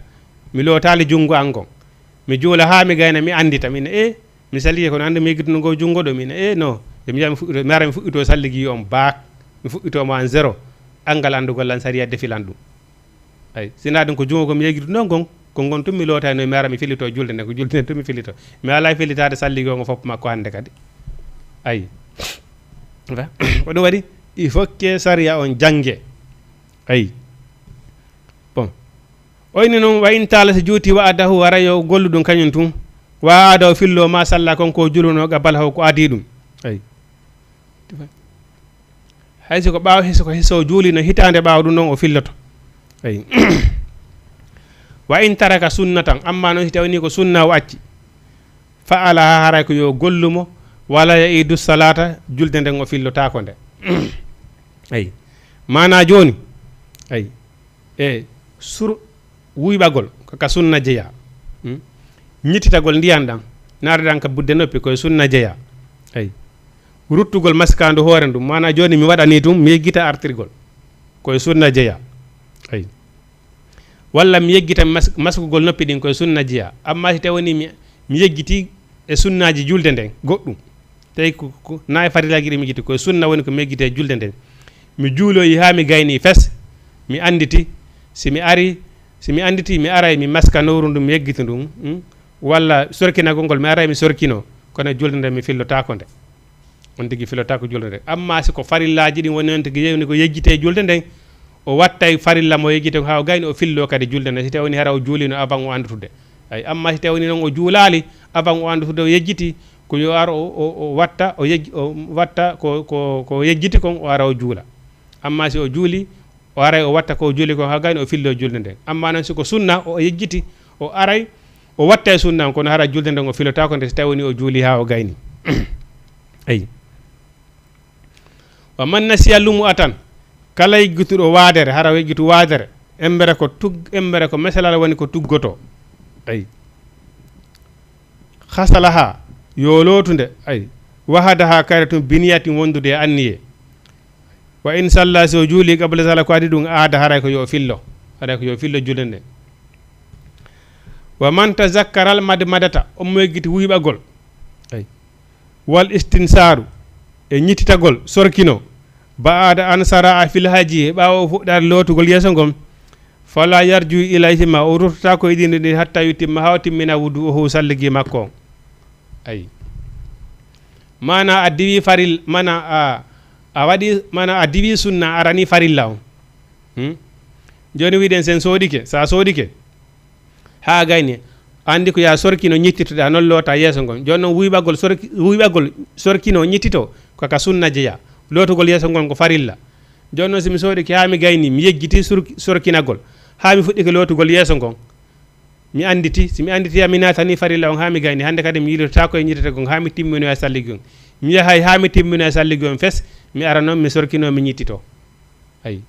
Mi lootaali junngo an ngon. Mi juula haa mi gayna mi anndita. Min e, mi sallige kono anndu mi yeggituno ngo junngo ɗo. Min e, no. Yo mi yaha mi fuɗɗito, mi ara mi fuɗɗito salligi on baak. Mi fuɗɗito mo an zéro. Anngal anndugol lan sariya defilan ɗum. Ay, sinaa ɗum ko junngo ko mi yeggituno ngon. Ko ngon tun mi lootayno mi ara mi filito julde nden. Ko julde nden tun mi filito. Mi alaa filitaade salligi on fof makko hannde kadi. Ay. Ko ɗum waɗi, il faut que sariya on jannge. Ay. Bon. O inni noon, wa in taala si juuti wa adahu, hara yo gollu ɗum kañum tun. Wa adahu fillo ma salla kon ko juluno qablahu ko adi ɗum. Ay. Hay si ko ɓaawo, hay si ko, hay so juulino hitaande ɓaawo ɗum noon o filloto. Ay. Wa in taraka sunnatan, amma noon si tawni ko sunna o acci. Fa alaha, haray ko yo gollu mo, wala ya idu salata, julde nden o fillotaako nde. Ay. Maana jooni, ay, e sur wuyɓagol, ko ka sunna jeya. Hmm? Ñittitagol ndiyan ɗan, naata ɗan ka budde noppi, koye sunna jeya. Ay. Ruttugol maskaandu hoore ndun, maana jooni mi waɗani ɗum, mi yeggita artirgol. Koye sunna jeya. Ay. Walla mi yeggita mas-, maskugol noppi ɗin koye sunna jeya. Amma si tawoni mi, mi yeggiti e sunnaaji julde nden, goɗɗum. Tawi ko, ko, na e farillaji ɗi mi yeggiti, koye sunna woni ko mi yeggiti e julde nden. Mi juuloyi haa mi gayni fes, mi annditi, si mi ari, si mi annditi, mi aray mi maska nowru ndu, mi yeggiti ndun, hmm? Walla sorkinagol ngol, mi aray mi sorkino, kono julde nden mi fillotaako nde. On tigi fillotaako julde nden. Amma si ko farillaaji ɗin woni on tigi yewni ko yejjitee julde nden, o wattay farilla mo yejjitee haa o gayni, o fillo kadi julde nden. Si tawni hara o juulino avant o anndutude. Ay, amma si tawni non o juulaali avant o anndutude, o yejjiti, ko yo ar o, o, o watta, o yejji-, o watta ko, ko, ko yejjiti kon, o ara o juula. Amma si o juuli, o aray o watta ko o juuli kon haa gayni, o fillo julde nden. Amma non si ko sunna, o yejjiti, o aray, o watta e sunna on, kono hara julde nden o filotaako nde si tawni o juuli haa o gayni. Ay. Wa man nasiya lumu'atan, kala yejjituɗo waadere, hara o yejjitu waadere, embere ko tug-, embere ko meselal woni ko tuggoto. Ay. Hasalaha, yo lootu nde, ay. Wahadaha kayre tun biniyatin wondude e anniye. Wa in salla, si o juuli, qabla zalika, ko adi ɗum aada, haray ko yo fillo. Haray ko yo fillo julde nde. Wa man tazakkaral madmadata, on mo yeggiti wuyɓagol. Ay. Wal istinsaaru, e ñittitagol, sorkino. Ba'ada an sara'a fil hajji, e ɓaawo o fuɗɗaade lootugol yeeso ngon. Fala yarju ilayhima, o ruttotaako e ɗiɗi ɗin hatta yutimma, haa o timmina wudu'uhu, salligi makko on. Ay. Mana a diwi faril, mana a, a waɗi, mana a diwi sunna, arani farilla on. Hmm? Jooni wiɗen sen soodike, sa soodike, haa gayni, anndi ko ya sorkino ñittitoɗa, non loota yeeso ngon. Jooni non wuyɓagol sorki-, wuyɓagol sorkino ñittito, ko ka sunna jeya. Lootugol yeeso ngon ko farilla. Jooni non si mi soodike haa mi gayni, mi yejjiti sur-, sorkinagol, haa mi fuɗɗike lootugol yeeso ngon. Mi annditi, si mi annditi, mi naatani farilla on haa mi gayni. Hannde kadi mi yiilitotaako e ñittitagol haa mi timminoya salligi on. Mi yahay haa mi timminoya salligi on fes, mi ara non, mi sorkino, mi ñittito. Ay.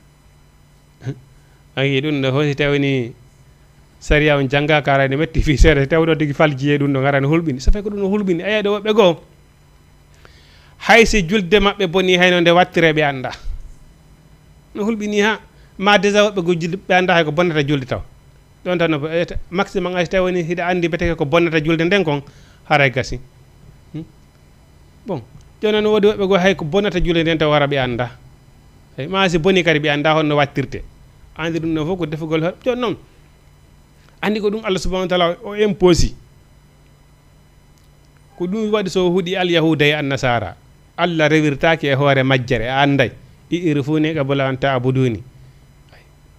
Ayi, ɗum ɗo, hoy si tawni sariya on janngaaka, ara ene metti fii seeɗa. Si tawi ɗo tigi falji e ɗum ɗo, ara ene hulɓini. So fekk ɗum no hulɓini, ayi, ɗo woɓɓe goo. Hay si julde maɓɓe boni, hayno nde wattire ɓe annda. No hulɓini ha, ma déjà woɓɓe goo julde ɓe annda hay ko bonnata julde taw. Ɗon tan no, eh, maximum ay si tawi woni hiɗa anndi beteke ko bonnata julde nden kon, haray gasi. Hmm? Bon, jooni noon woodi woɓɓe goo hay ko bonnata julde nden taw wara ɓe annda. Ay, ma si boni kadi ɓe annda honno wattirte. Anndi ɗum ɗon fof ko defugol ho-, jooni noon. Anndi ko ɗum Allah subhanahu wa taala o imposi. Ko ɗum waɗi so o huɗi Alyahuuda e Annasaara. Allah rewirtaake e hoore majjere, a annday. I'rifuni qabla an ta'buduni.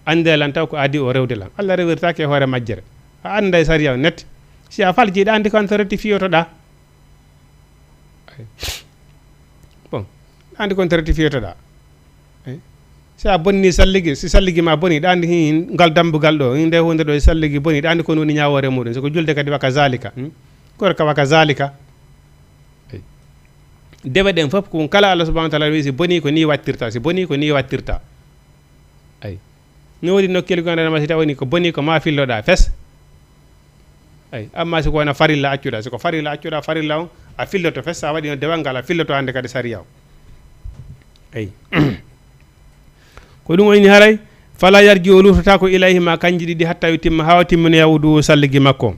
Annde lan taw ko adi o rewde lan. Allah rewirtaake e hoore majjere. A annday sariya o net. Si a falji, ɗa anndi ko an to rectifiyotoɗa. Ay. Bon, ɗa anndi ko an to rectifiyotoɗa. Ay. Si a bonni salligi, si salligi ma boni, ɗa anndi hin ngal dambugal ɗo, hin nde hunde ɗo, salligi boni, ɗa anndi ko woni ñaawoore muɗum. So ko julde kadi wa kazalika. Hmm? Gorka wa kazalika. Ay. Dewe ɗen fof, ko kala Allah subhanahu wa taala wi, si boni ko ni wattirta, si boni ko ni wattirta. Ay. No woodi nokkeeli goo, a anndaa ma si tawi woni ko boni ko ma filloɗa fes. Ay, amma si ko wona farilla accuɗa, si ko farilla accuɗa, farilla on a filloto fes, sa waɗi no dewal ngal a filloto hannde kadi sariya o. Ay. Ko ɗum woni haray, fala yarji o lurtata ko ilayhima kanji ɗiɗi hatta yo timma, haa o timminoya wudu salligi makko.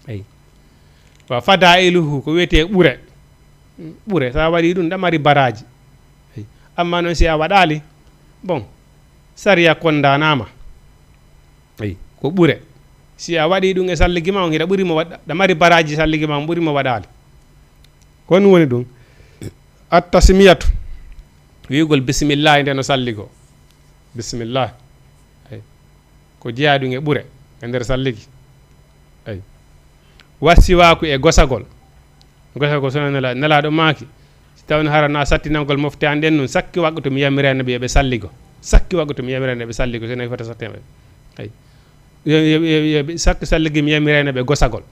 Ay. Wa fadailuhu ko wiyetee ɓure. Ɓure, sa waɗi ɗum, ɗa mari baraaji. Ay. Amma noon si a waɗaali, bon, sariya kondanama. Ay, ko ɓure. Si a waɗi ɗum e salligi ma on, hiɗa ɓuri mo waɗ-, ɗa mari baraaji salligi ma on ɓuri mo waɗaali. Ko ɗum woni ɗum. At tasmiyatu, wi'ugol bisimillahi nde no salligo. Bisimillahi. Ay. Ko jeyaa ɗum e ɓure e nder salligi. Ay. Wa siwaaku e gosagol. Gosagol, sona nela-, nelaaɗo maaki, si tawno hara na sattinangol mofte an ɗen nun, sakki waqqtu mi yamiray nabi eɓe salligo. Sakki waqqtu mi yamiray nabi salligo, sona fota satte maɓɓe. Ay. Yo, yo, yo, yo, sakki salligi mi yamiray nabi gosagol.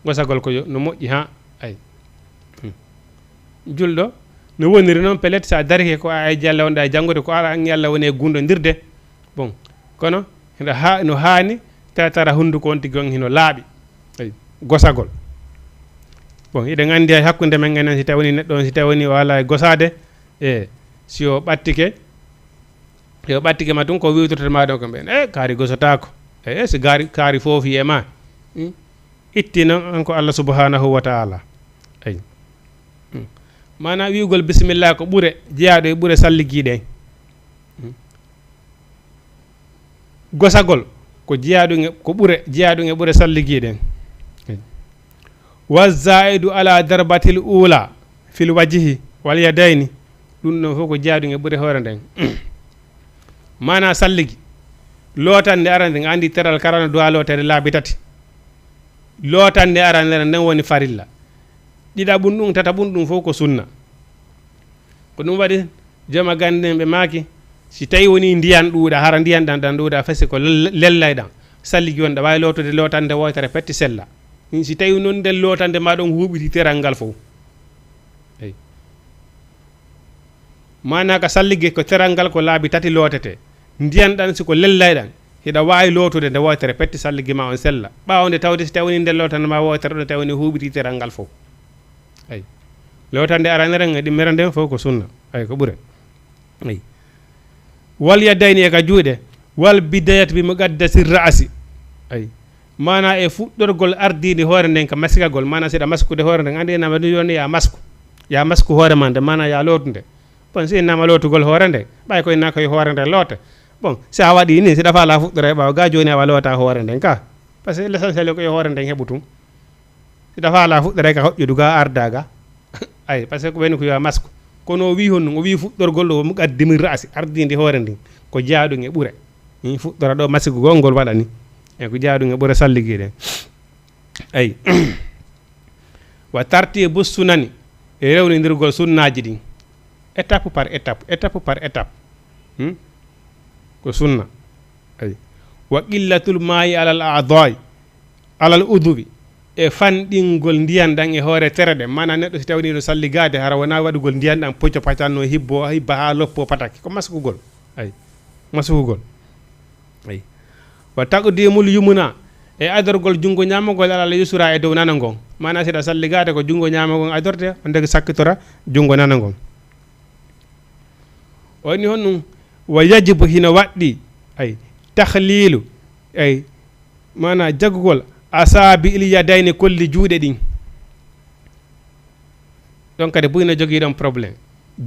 Gosagol ko yo, no moƴƴi ha. Ay. Hmm. Julɗo, no woniri noon, pellet, sa darike ko a ay Alla wonɗa e janngude, ko ala an Alla woni e gunndondirde. Bon, kono hino ha-, no haani tara, tara hunnduko on tigi on hino laaɓi. Ay, gosagol. Bon, hiɗen anndi hay hakkunde men enen, si tawni neɗɗo on, si tawni o ala e gosaade, e si o ɓattike, si o ɓattike ma tun ko wiwtorte ma ɗon ko mbiyen, "E, kaari gosotaako." E, e, si gaari, kaari foofi e ma. Hmm? Itti noon, an ko Allah subhanahu wa ta'ala. Ay. Hmm. Maanaa wi'ugol bismillah ko ɓure, jeyaaɗo e ɓure salligi ɗen. Gosagol ko jeyaaɗum e, ko ɓure, jeyaaɗum e ɓure salligiiɗe. Wa zaidu ala darbatil ula fil wajihi wal yadayni. Ɗum ɗon fof ko jeyaaɗum e ɓure hoore nden. Maana salligi. Lootande arande, nga anndi teral karano duwa lootere laabi tati. Lootande arande nden woni farilla. Ɗiɗaɓum ɗum, tataɓum ɗum fof ko sunna. Ko ɗum waɗi jooma gannde ɓe maaki, si tawi woni ndiyan ɗuuɗa, hara ndiyan ɗan, ɗan ɗuuɗa, fesi ko lel-, lellay ɗan. Salligi wonɗa, waawi lootude lootande wootere petti sella. Si tawi non nden lootande ma ɗon huuɓiti teral ngal fof. Eyi. Maanaa ka salligi ko teral ngal ko laabi tati lootete. Ndiyan ɗan si ko lellay ɗan, hiɗa waawi lootude nde wootere petti salligi ma on sella. Ɓaawo nde tawde si tawi woni nden lootande ma wootere ɗon tawi woni huuɓiti teral ngal fof. Eyi. Lootande aranere nge ɗimmere nden fof ko sunna. Eyi, ko ɓure. Eyi. Wal yadayni e ka juuɗe. Wal bidayat bi muqaddasi ra'asi. Eyi. Maanaa e fuɗɗorgol ardiinde hoore nden ka maskagol. Maanaa si ɗa maskude hoore nden, anndi enama ɗum yoni ya masku. Ya masku hoore ma nde, maanaa ya lootude. Bon, si innama lootugol hoore nden, ɓay ko inna koye hoore nden loote. Bon, si a waɗi ni, si ɗa faala fuɗɗora e ɓaawo, ga jooni awa loota hoore nden ka. Parce que l'essentiel ko e hoore nden heɓu tun. Si ɗa faala fuɗɗora ka hoƴƴudu ga arda ga. Ay, parce que ko ɓen ko yo a masku. Kono o wi honɗum, o wi fuɗɗorgol ɗo, muqaddimi ra'asi, ardinde hoore nden. Ko jaaɗum e ɓure. Min fuɗɗora ɗo masigu gongol waɗani. E ko jaaɗum e ɓure salligi ɗen. Ay. Wa tartibu sunani, e rewnindirgol sunnaaji ɗin. Étape par étape, étape par étape. Hmm? Ko sunna. Ay. Wa qillatul maa'i alal a'daa'i, alal udwi. E fanɗingol ndiyan ɗan e hoore tere ɗen. Maanaa neɗɗo si tawni no salligaade, hara wonaa waɗugol ndiyan ɗan poco pacanno hibbo, hibba haa loppo pataki. Ko maskugol. Ay. Maskugol. Ay. Wa taqdimul yumna, e adorgol junngo ñaamagol alal yusra e dow nano ngon. Maanaa si ɗa salligaade ko junngo ñaamagol adorte, on degi sakkitora junngo nano ngon. O inni honɗum, wa yajibu hino waɗɗi, ay, takhlilu, ay, maanaa jagugol asaabi'il yadayni kolli juuɗe ɗin. Ɗon kadi buy no jogii ɗon problème.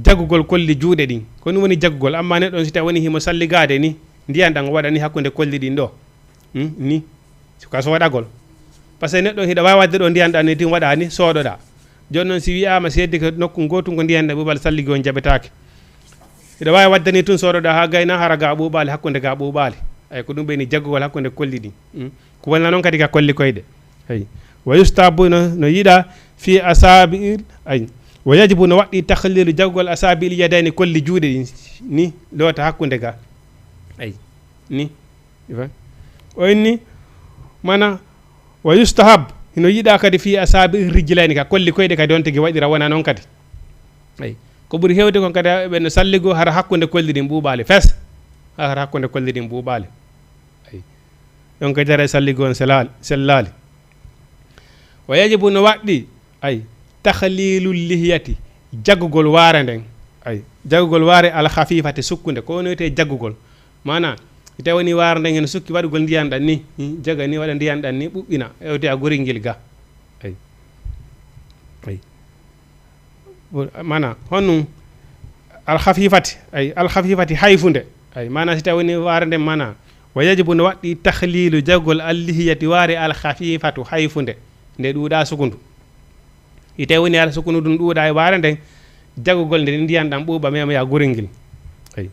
Jagugol kolli juuɗe ɗin. Ko ɗum woni jagugol, amma neɗɗo on si tawi woni himo salligaade ni, ndiyan ɗan o waɗa ni hakkunde kolli ɗin ɗo. Hmm? Ni. Ko a soodagol. Parce que neɗɗo hiɗa waawi waɗde ɗo ndiyan ɗan ni, tun waɗa ni, soodoɗa. Jooni noon si wi'aama si heddi ko nokku gootu ngo ndiyan ɗan ɓuuɓal salligi on jaɓetaake. Hiɗa waawi waɗde ni tun soodoɗa haa gayna hara ga ɓuuɓaali hakkunde ga ɓuuɓaali. Ay ko ɗum ɓeyni jagugol hakkunde kolli ɗin. Hmm? Ko wonaa noon kadi ka kolli koyɗe. Ay. Wa yustahabu no, no yiɗa fi asaabi'il, ay. Wa yajibu no waɗɗi takhlilu jagugol asaabi'il yadayni kolli juuɗe ɗin. Ni loota hakkunde ga. Ay. Ni. Ifa. O inni, maanaa, wa yustahab, hino yiɗa kadi fi asaabi'ir rijlayni ka kolli koyɗe kadi on tigi waɗira wonaa noon kadi. Ay. Ko ɓuri heewde kon kadi ɓe no salligo hara hakkunde kolli ɗin ɓuuɓaali fes. Hara hakkunde kolli ɗin ɓuuɓaali. Ay. Ɗon ko jara e salligo on selaali, sellaali. Wa yajibu no waɗɗi, ay, takhlilu lihiyati, jagugol waare nden. Ay, jagugol waare al khafifati sukkunde, ko woni wiyetee jagugol. Maanaa, si tawi woni waare nden hino sukki waɗugol ndiyan ɗan ni, hmm, jaga ni waɗa ndiyan ɗan ni, ɓuɓɓina, ewte a goril ngil ga. Ay. Ay. Maanaa, honɗum? Al khafifati, ay, al khafifati hayfunde. Ay, maanaa si tawi woni waare nden maanaa. Wa yajibu no waɗɗi takhlilu jagugol al lihiyati waare al khafifatu hayfunde. Nde ɗuuɗa sukundu. Ite woni ala sukundu ɗum ɗuuɗa e waare nden, jagugol nde ndiyan ɗan ɓuuɓa mema ya goril ngil. Ay.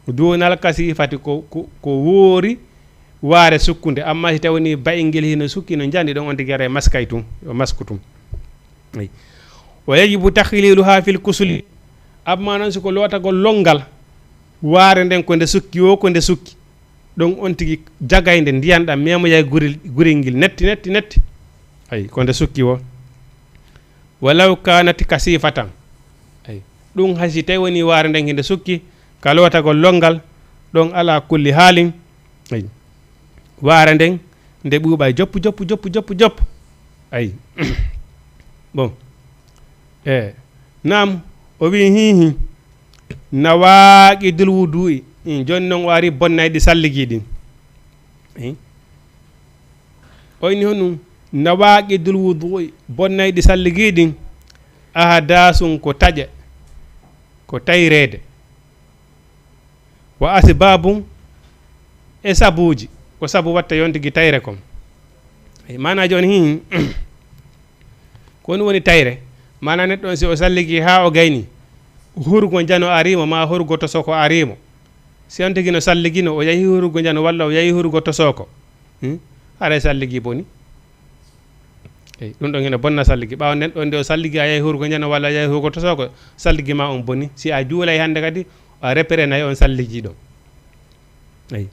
Dunal kasifati ko, ko, ko woori waare sukkunde, amma si tawi woni bayingel hino sukki no njandi ɗon on tigi ara e maskay tun, yo masku tun. Ay. Wa yajibu takhliluha fil kusuli. Amma noon si ko lootagol longal, waare nden ko nde sukki wo, ko nde sukki. Ɗon on tigi jagaynde ndiyan ɗan memoyay guril, guril ngil netti, netti, netti. Ay, ko nde sukki wo. Walaw kanat kasifatan. Ay, ɗum hay si tawi woni waare nden hinde sukki, ka lootagol longal, ɗon ala kulli haalin. Ay. Waare nden, nde ɓuuɓay joppu, joppu, joppu, joppu, joppu. Ay. Bon. E, naam, o wi hihi. Nawaaqidul wudu'i. Mm, jooni noon o ari bonnayɗi salligi ɗin. Eh? O inni honum? Nawaaqidul wudu'i, bonnayɗi salligi ɗin. Ahdasun ko taƴe, ko tayreede. Wa asbabun, E sabuuji, ko sabu watta yon tigi tayre kon. Mana jooni hin, ko woni woni tayre? Mana neɗɗo on, si o salligi haa o gayni, hurgo njano arimo, ma hurgo tosoko arimo, si on tigi no salligino, o yahi hurgo njano walla o yahi hurgo tosoko, hmm? Haray salligi boni. Eyi, ɗum ɗon hino bonna salligi. Ɓaawo nden ɗon nde o salligi, a yahi hurgo njano walla a yahi hurgo tosoko, salligi ma on boni. Si a juulay hannde kadi, a repere nayi on salligi ɗon. Eyi.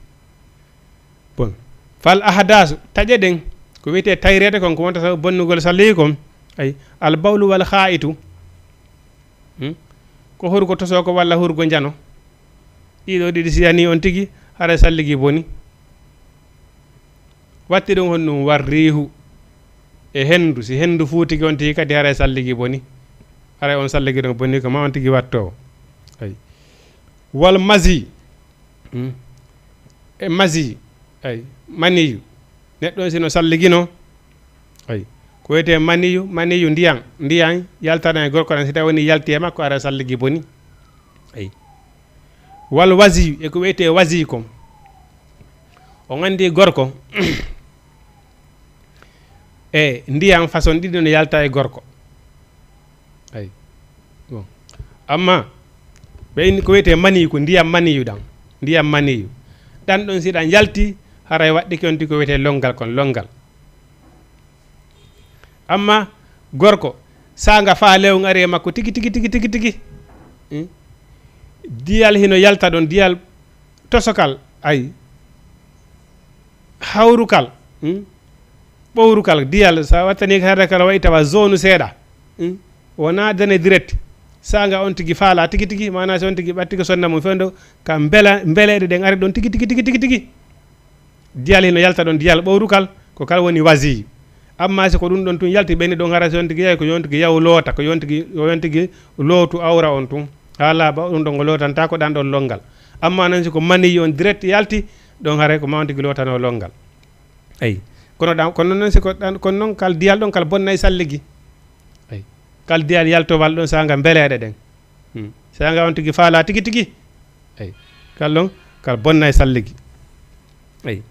Bon. Fal ahdasu, taƴe ɗen, ko wiyetee tayreede kon, ko wonta sabu bonnugol salligi kon. Eyi. Al bawlu wal haa'itu. Hmm? Ko hurgo tosoko walla hurgo njano. Ɗiɗo ɗiɗi si yani on tigi, haray salligi boni. Watti ɗum honɗum? War riihu e henndu. Si henndu fuutike on tigi kadi, haray salligi boni. Haray on salligi ɗon boni ko ma on tigi wattoowo. Ay. Wal mazi. Hmm. E mazi. Ay. Maniyu. Neɗɗo on si no salligino. Ay. Ko wiyetee maniyu, maniyu ndiyan. Ndiyan yaltana e gorko ɗan, si tawi woni yalti e makko, haray salligi boni. Ay. Wal wasiyu, e ko wiyetee wasiyu kon. On anndi gorko, e ndiyan façon ɗiɗi no yalta e gorko. Ay. Bon. Amma, ɓe inni ko wiyetee maniyu, ko ndiyam maniyu ɗan. Ndiyam maniyu. Ɗan ɗon si ɗan yalti, haray waɗɗike on tigi ko wiyetee lonngal kon, lonngal. Amma gorko, saanga faalewu ari e makko tigi, tigi, tigi, tigi, tigi. Hmm? Diyal hino yalta ɗon, diyal tosokal, ay. Hawrukal, hmm? Ɓowrukal, diyal, sa wattani hade kala wayi tawa zone seeɗa. Hmm? Wona dane direct. Saanga on tigi faala tigi, tigi, maana si on tigi ɓattike sonna mum fewndo, ka mbela, mbeleɗe ɗen ari ɗon tigi, tigi, tigi, tigi, tigi. Diyal hino yalta ɗon, diyal ɓowrukal, ko kala woni wasiyu. Amma si ko ɗum ɗon tun yalti, ɓeyni ɗon hara si on tigi yahi, ko yon tigi yahu loota, ko yon tigi, ko yon tigi lootu awra on tun. Haa laaɓa, ɗum ɗon o lootanta ko ɗan ɗon lonngal. Amma non si ko maniyu on direct yalti, ɗon haray ko ma on tigi lootano lonngal. Eyi. Kono ɗan, kono non si ko ɗan, kono non kal diyal ɗon kal bonnay salligi. Eyi. Kal diyal yaltowal ɗon saanga mbeleɗe ɗen. Hmm. Saanga on tigi faala tigi tigi. Eyi. Kal ɗon, kal bonnay salligi. Eyi.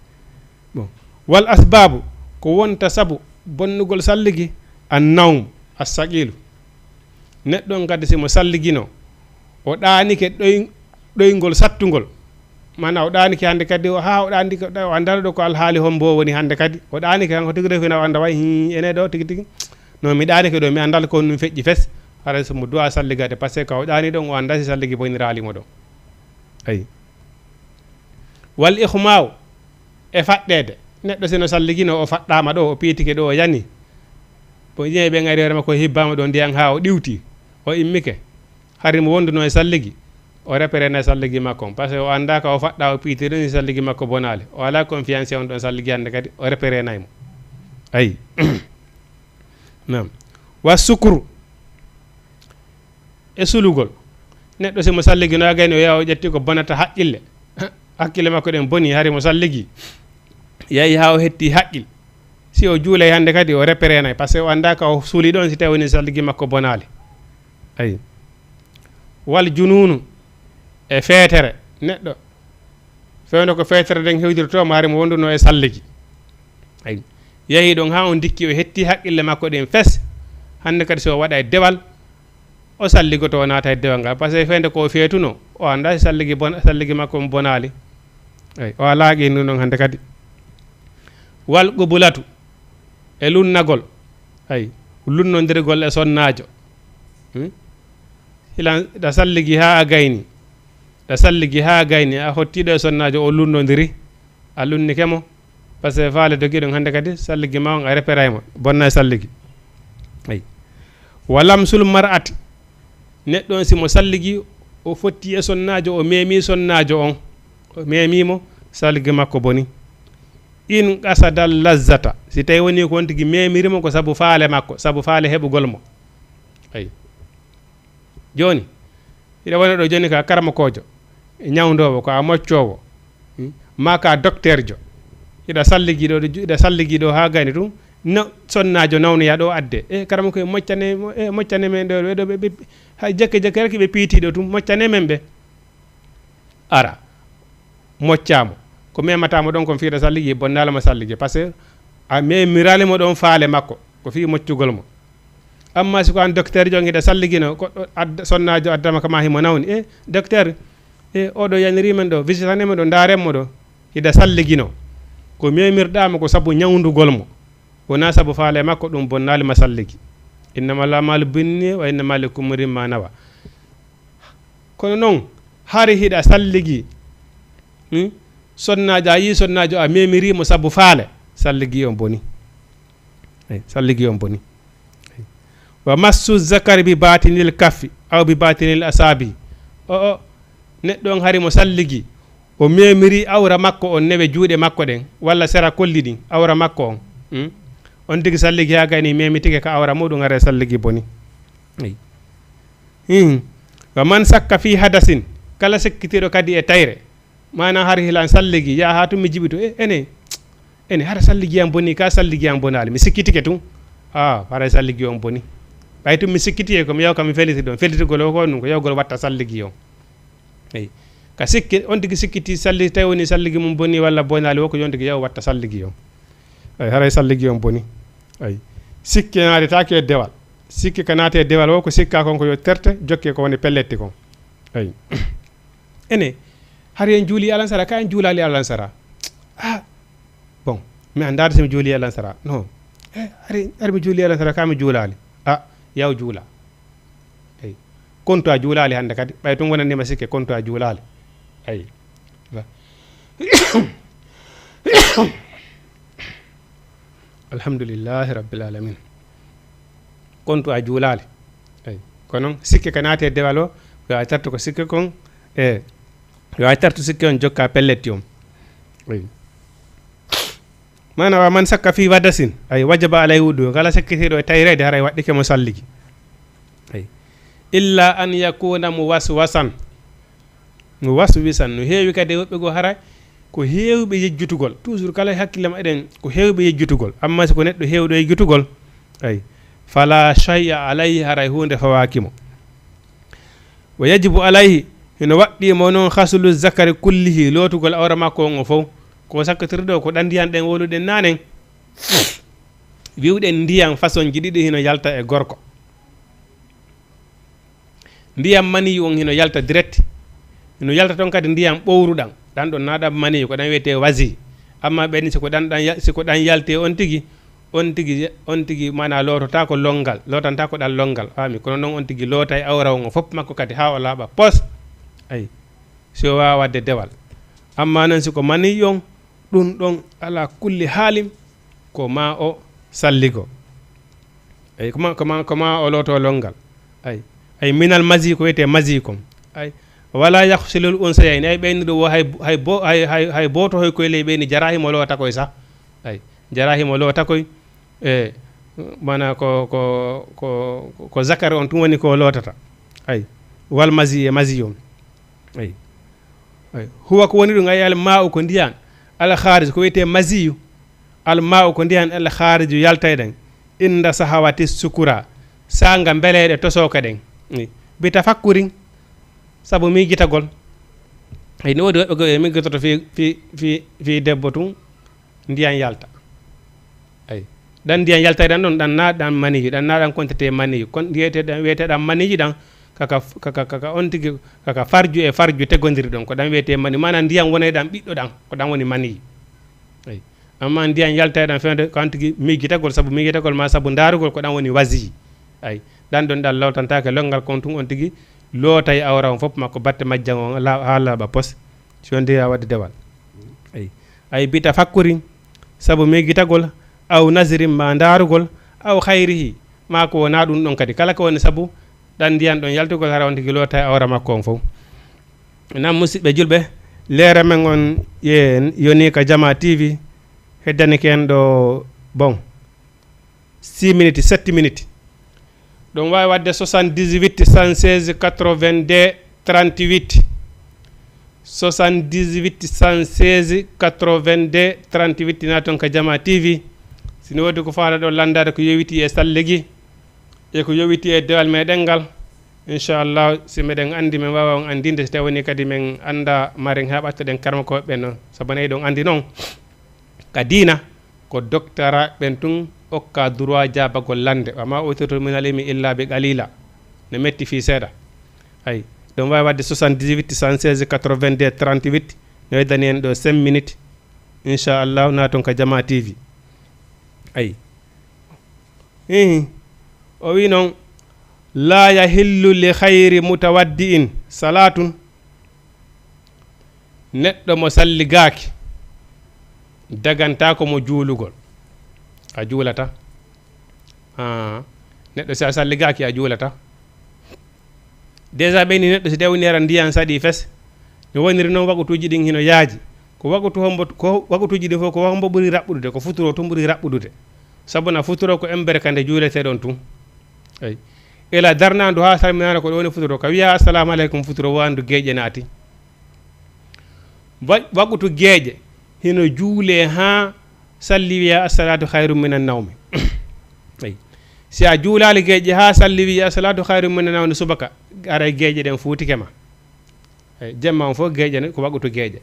Bon. Wal asbabu, ko wonta sabu bonnugol salligi, an nawm, as saqilu. Neɗɗo on kadi si mo salligino, o ɗaanike ɗoy-, ɗoyngol sattungol. Maana o ɗaanike hannde kadi, o, haa o ɗaanike, o anndaa ɗo ko alhaali hombo woni hannde kadi. O ɗaanike kanko tigi rewina o annda way, hii, ene ɗo tigi tigi. No mi ɗaanike ɗo, mi anndaa ko ɗum feƴƴi fes. Haray so mo du'a salligade, parce que ka o ɗaani ɗon, o anndaa si salligi boniraali mo ɗo. Ayi. Wal ikhma'u, e faɗɗeede. Neɗɗo si no salligino, o faɗɗaama ɗo, o piitike ɗo, o yani. Bon, ƴeewe ɓen ari hoore makko, o hibbaama ɗo ndiyan haa o ɗiwti, o immike. Hari mo wonduno e salligi, o reperena e salligi makko on. Parce que o anndaa ka o faɗɗa, o piitiri ni salligi makko bonaali. O alaa confiance e on ɗon salligi hannde kadi, o reperenay mo. Ayi. Naam. Wa sukru. E sulugol. Neɗɗo si mo salligino a gayni o yaha o ƴetti ko bonata haqqille. Haqqille makko ɗen boni, hari mo salligi. Yahi haa o hetti haqqil. Si o juulay hannde kadi o reperenay, parce que o anndaa ka o suuli ɗon si tawi woni salligi makko bonaali. Ayi. Wal jununu e feetere. Neɗɗo fewndo ko feetere nden hewdirtoo, maari mo wonduno e salligi. Ayi. Yahi ɗon haa on dikki o hetti haqqille makko ɗen fes. Hannde kadi so o waɗa e dewal, o salligoto o naata e dewal ngal. Parce que feewde ko o feetuno, o anndaa si salligi bon-, salligi makko on bonaali. Eyi, o alaa qiindu non hannde kadi. Wal qubulatu, e lunnagol. Ayi, lunnondirgol e sonnaajo. Hmm? Hilan, ɗa salligi haa a gayni. Ɗa salligi haa a gayni, a hottiiɗo e sonnaajo, o lunnondiri. A lunnike mo. Parce que faale dogi ɗon hannde kadi, salligi ma on a reperay mo. Bonna e salligi. Ayi. Wa lamsul mar'ati. Neɗɗo on si mo salligi, o fotti e sonnaajo, o meemi sonnaajo on. O meemi mo, salligi makko boni. In qasadal lazzata. Si tawi woni ko on tigi meemiri mo ko sabu faale makko, sabu faale heɓugol mo. Ayi. Jooni, hiɗa wona ɗo jooni ka karamokoojo, e ñawndoowo, ko a moccoowo, hmm? Maa ka dokteerjo. Hiɗa salligi ɗo, hiɗa salligi ɗo haa gayni ɗum, no sonnaajo nawnoya ɗo adde. E karamoko e moccane, e moccane men ɗo, ɓe ɗo ɓe, ɓe, hay jekke jekke rek ɓe piiti ɗo tum, moccane men ɓe. Ara, moccaamo. Ko memata mo ɗon kon fii hiɗa salligi, bonnaali mo salligi. Parce que a memiraali mo ɗon faale makko. Ko fii moccugol mo. Amma si ko an docteur jo on hiɗa salligino, ko adda, sonnaajo addama kama himo nawni. "E, docteur, e, oɗo yaniri men ɗo, visitane men ɗo, ndaaren mo ɗo." Hiɗa salligino. Ko memirɗaa mo ko sabu ñawndugol mo. Wonaa sabu faale makko ɗum bonnaali ma salligi. "Innamal a'maalu binniya wa innama likulli imri'in ma nawa." Kono non, hari hiɗa salligi, hmm? Sonnaajo, a yii sonnaajo, a memiri mo sabu faale, salligi on boni. Ey, salligi on boni. Ey. "Wa massu zakari bi batinil kaffi aw bi batinil asabi." O, o, neɗɗo on hari mo salligi, o memiri awra makko on newe juuɗe makko ɗen, walla sera kolli ɗin, awra makko on. Hmm? On tigi salligi haa gayni memitike ka awra muɗum, haray salligi boni. Ey. Hmm. "Wa man sakka fi hadasin," kala sikkitiiɗo kadi e tayre. Maana hari hilan salligi, yaa haa tun mi jiɓito, e, ene, ene, hara salligi an boni, ka salligi an bonaali. Mi sikkitike tun. Ah, haray salligi on boni. Ɓay tun mi sikkiti e ko mi yaw kam mi feliti ɗon. Felitugol o ko ɗum, ko yawgol watta salligi on. Ey. Ka sikki, on tigi sikkiti salli, tawi woni salligi mum boni walla bonaali, wo ko yon tigi yaw watta salligi on. Ey, haray salligi on boni. Ey. Sikke naatetaake e dewal. Sikke ka naate e dewal wo ko sikka kon ko yo terte, jokke ko woni pelletti kon. Ey. Ene, hari en juuli alansara, ka en juulaali alansara. Ah, bon, mi anndaade si mi juuli alansara. Non. Eh, hari, hari mi juuli alansara, ka mi juulaali. Ah, yaw juula. Ey. Kontu a juulaali hannde kadi. Ɓay tun wonanima sikke, kontu a juulaali. Ey. Ba. Alhamdulillahi rabbil alamin. Kontu a juulaali. Ey. Kono sikke ka naate dewal o, yo a tartu ko sikke kon, e, yo a tartu sikke on jokka pelletti on. Ey. Maana wa man sakka fi wadasin, ay, wajaba alay wudu, kala sakkitiiɗo e tayreede, haray waɗɗike mo salligi. Ay. Illa an yakuna muwaswasan. Muwaswisan, no heewi kadi e woɓɓe goo haray ko heewɓe yejjutugol. Toujours kala e hakkille maɓɓe ɗen ko heewɓe yejjutugol. Amma si ko neɗɗo heewɗo yejjutugol, ay, fala shay'a alayhi, haray huunde fawaaki mo. Wa yajibu alayhi, hino waɗɗii mo non, ghaslu zakari kullihi, lootugol awra makko on o fow. Ko sakkitirɗo ko ɗan ndiyan ɗen woluɗen nanen. Wi'uɗen ndiyan façon ji ɗiɗi hino yalta e gorko. Ndiyan maniyu on hino yalta direct. Hino yalta ton kadi ndiyan ɓowruɗan. Ɗan ɗon na ɗan maniyu, ko ɗan wi'etee wazi. Amma ɓen si ko ɗan, ɗan ya-, si ko ɗan yaltee on tigi, on tigi, on tigi, maanaa, loototaako lonngal, lootantaako ɗan lonngal, faami? Kono non on tigi lootay awra on fof makko kadi haa o laaɓa pos. Ay, si o waawa waɗde dewal. Amma non si ko maniyu on, ɗun ɗon alaa kulli haalin ko maa o salligo. Ay, ko maa, ko maa, ko maa o looto lonngal. Ay, ay, minal mazi, ko wi'etee mazi kon. Ay, wala yaghsilul unsayayni, ay, ɓeynuɗo wo hay, hay bo-, hay, hay, hay booto hoy koy ley ɓeyni jaraahi mo loota koy sa. Ay, jaraahi mo loota koy, e, maanaa ko, ko, ko, ko zakar on tun woni ko lootata. Ay, wal mazi e mazi on. Ay. Ay. Huwa ko woni ɗum, ay, al ma'u ko ndiyan, al kharij ko wi'etee maziyu, al ma'u ko ndiyan al khariju yaltayɗan, inda sahawati sukura, saanga mbeleeɗe tosooka ɗen. Ay. Bi tafakkurin, sabu miijitagol. Ay, no woodi woɓɓe goo ɓe miijototo fii, fii, fii, fii debbo tun, ndiyan yalta. Ay. Ɗan ndiyan yaltay ɗan ɗon, ɗan na ɗan maniyu, ɗan na ɗan kontetee maniyu. Kon wi'etee ɗan, wi'etee ɗan maniyu ɗan, kaka, kaka, kaka on tigi, kaka farju e farju tegondiri ɗon. Ko ɗan wi'etee maniyu. Maanaa ndiyan wonay ɗan ɓiɗɗo ɗan, ko ɗan woni maniyu. Ay. Amma ndiyan yaltay ɗan fewndo, ko an tigi miijitagol, sabu miijitagol maa sabu ndaarugol, ko ɗan woni wazi. Ay. Ɗan ɗon ɗan lootantaake lonngal kon tun, on tigi lootay awra on fof makko batte majjan on la-, haa laaɓa pos. Si on ndiya waɗde dewal. Ay. Ay, bi tafakkurin, sabu miijitagol, aw nazirin, maa ndaarugol, aw khayrihi, maa ko wonaa ɗun ɗon kadi. Kala ko woni sabu ɗan ndiyan ɗon yaltugol, hara on tigi lootay awra makko on fow. Nan, musidɓe julɓe, leere men on ye-, yoni ka Jama T V, heddanike en ɗo, bon, six minutes, sept minutes. Ɗon waawi waɗde soixante-dix-huit, cent seize, quatre-vingt-deux, trente-huit. Soixante-dix-huit, cent seize, quatre-vingt-deux, trente-huit, naton ka Jama T V. Si no woodi ko faala ɗo lanndaade ko yowiti e salligi, e ko yowiti e dewal meɗen ngal, Inchallah, si meɗen anndi, men waawa on anndinde, si tawi woni kadi men annda, maren haa ɓattoɗen karmakooɓe ɓen noon. Sabu nayi ɗon anndi noon, ka diina, ko doktoraaɓe ɓen tun okka droit jaabagol lannde. Wa ma utitu min al ilmi illa bi qalila. No metti fii seeɗa. Ay, ɗon waawi waɗde soixante-dix-huit, soixante-seize, quatre-vingt-deux, trente-huit. No weddani en ɗo cinq minutes. Inchallah, naaton ka Jama T V. Ay. Hihi. O wi noon, "La yahillu li khayri mutawaddi'in salatun." Neɗɗo mo salligaaki, dagantaako mo juulugol. A juulata. Ah, neɗɗo si a salligaaki, a juulata. Déjà ɓeyni neɗɗo si tawi neera ndiyan saɗi fes. No woniri noon, wakutuuji ɗin hino yaaji. Ko wakutu hombo, ko wakutuuji ɗin fof, ko hombo ɓuri raɓɓuɗude? Ko futuro tun ɓuri raɓɓuɗude. Sabu na futuro ko embere kande juuletee ɗon tun. Eyi. Ila darnaandu haa salminaandu ko ɗon woni futuro. Ka wiya, "Assalamu aleykum, futuro," waandu geeƴe naati. Wa-, wakutu geeƴe hino juulee haa salli wiya, "Assalatu khayrun minan nawmi." Eyi. Si a juulaali geeƴe haa salli wiya, "Assalatu khayrun minan nawmi," subaka, aray geeƴe ɗen fuutike ma. Eyi, jemma on fof geeƴe ne, ko wakutu geeƴe.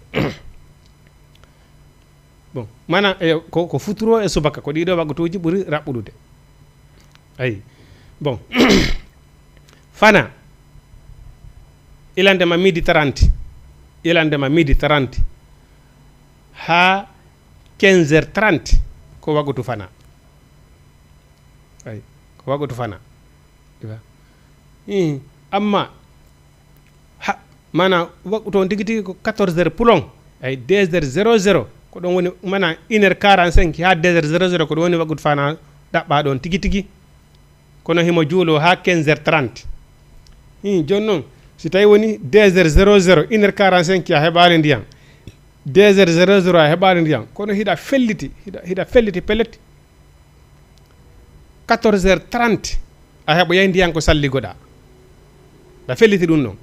Bon, maanaam, e, ko, ko futuro e subaka, ko ɗiɗo wakutuuji ɓuri raɓɓuɗude. Ayi. Bon. Fana. Ilande ma midi trente. Ilande ma midi trente. Haa quinze heures trente, ko wakutu fana. Ayi. Ko wakutu fana. Iwa. Ih, amma, ha, maanaam, wakutu on tigi tigi ko quatorze heures pulon. Ay, deux heures zéro zéro. Ko ɗon woni, maanaam, une heure quarante-cinq haa deux heures zéro zéro, ko ɗon woni wakutu fana ɗaɓɓa ɗon tigi tigi. Kono himo juuloo haa quinze heures trente. Ih, jooni noon, si tawi woni deux heures zéro zéro, une heure quarante-cinq a heɓaali ndiyan. Deux heures zéro zéro a heɓaali ndiyan. Kono hiɗa felliti, hiɗa, hiɗa felliti pellet. Quatorze heures trente, a heɓoyay ndiyan ko salligoɗaa. Ɗa felliti ɗum ɗon.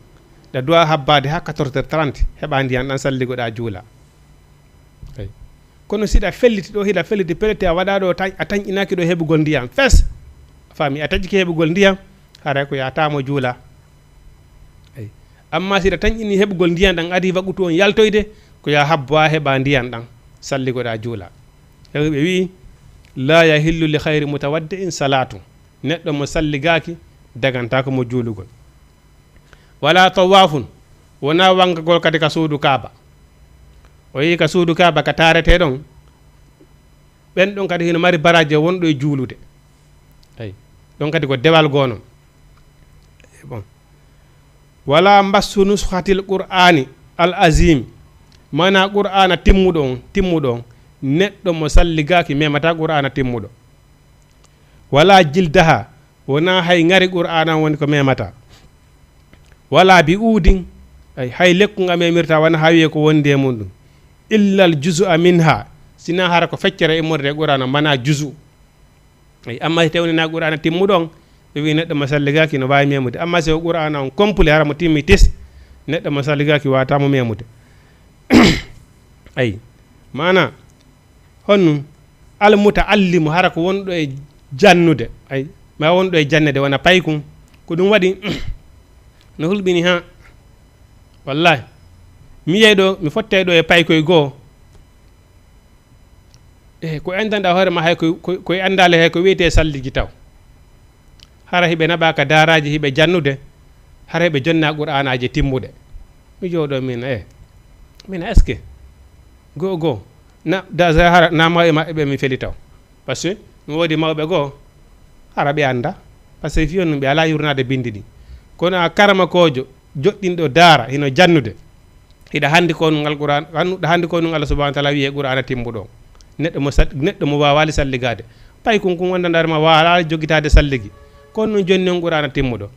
Ɗa duwa habbaade haa quatorze heures trente, heɓa ndiyan ɗan salligoɗaa juula. Eyi. Kono si ɗa felliti ɗo, hiɗa felliti pellet, a waɗa ɗo, tañ-, a tañƴinaaki ɗo heɓugol ndiyan. Fes! A faami, a taƴƴike heɓugol ndiyan, haray ko yaataamo juula. Eyi. Amma si ɗa tañƴini heɓugol ndiyan ɗan, adi wakutu on yaltoyde, ko ya habbo a heɓa ndiyan ɗan, salligoɗaa juula. Tawi ɓe wi'i, "La yahillu li khayri mutawaddi'in salatu." Neɗɗo mo salligaaki, dagantaako mo juulugol. Wala tawafun, wonaa wangagol kadi ka suudu Kaaba. O yehi ka suudu Kaaba ka taaretee ɗon, ɓen ɗon kadi hino mari baraaji wonɗo e juulude. Eyi, ɗon kadi ko dewal goo non. Bon. Wala mbassu nuskhatil Qur'ani al azim. Maanaa Qur'aana timmuɗo on, timmuɗo on. Neɗɗo mo salligaaki memata Qur'aana timmuɗo. Wala jildaha, wonaa hay ŋari Qur'aana on woni ko memata. Wala bi uudin, ay, hay lekku nga memirta wona haa wi'ee ko wondi e mum ɗum. Illal juz'a minha, sinaa hara ko feccere immorde e Qur'aana, maanaa juz'u. Eyi, amma si tawni na Qur'aana timmuɗo on, ɓe wi'i neɗɗo mo salligaaki no waawi memude. Amma si o Qur'aana on complet, hara mo timmi tis, neɗɗo mo salligaaki waawataa mo memude. Ayi, maana, honno? Al muta'allimu, hara ko wonɗo e jannude, ayi, ma wonɗo e jannede, wona paykun. Ko ɗum waɗi, no hulɓini ha, wallahi, mi yiyay ɗo, mi fottay ɗo e paykoy goo. E ko anndanɗaa hoore ma, hay ko, ko, ko e anndaale, hay ko wiyetee salligi taw. Hara hiɓe naɓaa ka daaraaji, hiɓe jannude, hara hiɓe jonnaa Qur'aanaaji timmuɗe. Mi jooɗoo min, e, min, est-ce que goo goo, na, da, hara, na mawɓe maɓɓe ɓe mi feli taw. Parce que mi woodi mawɓe goo, hara ɓe annda. Parce que fiyon ɓe alaa yurnaade binndi ɗin. Kono a karamokoojo, joɗɗinɗo daara, hino jannude. Hiɗa hanndi ko nun Alqur'aan, hannu-, hanndi ko nun Allah subhanahu wa ta'ala wi'e Qur'aana timmuɗo. Neɗɗo mo sal-, neɗɗo mo waawaali salligaade. Paykun kun wondanɗo ma waawaa jogitaade salligi. Ko nun jonni on Qur'aana timmuɗo.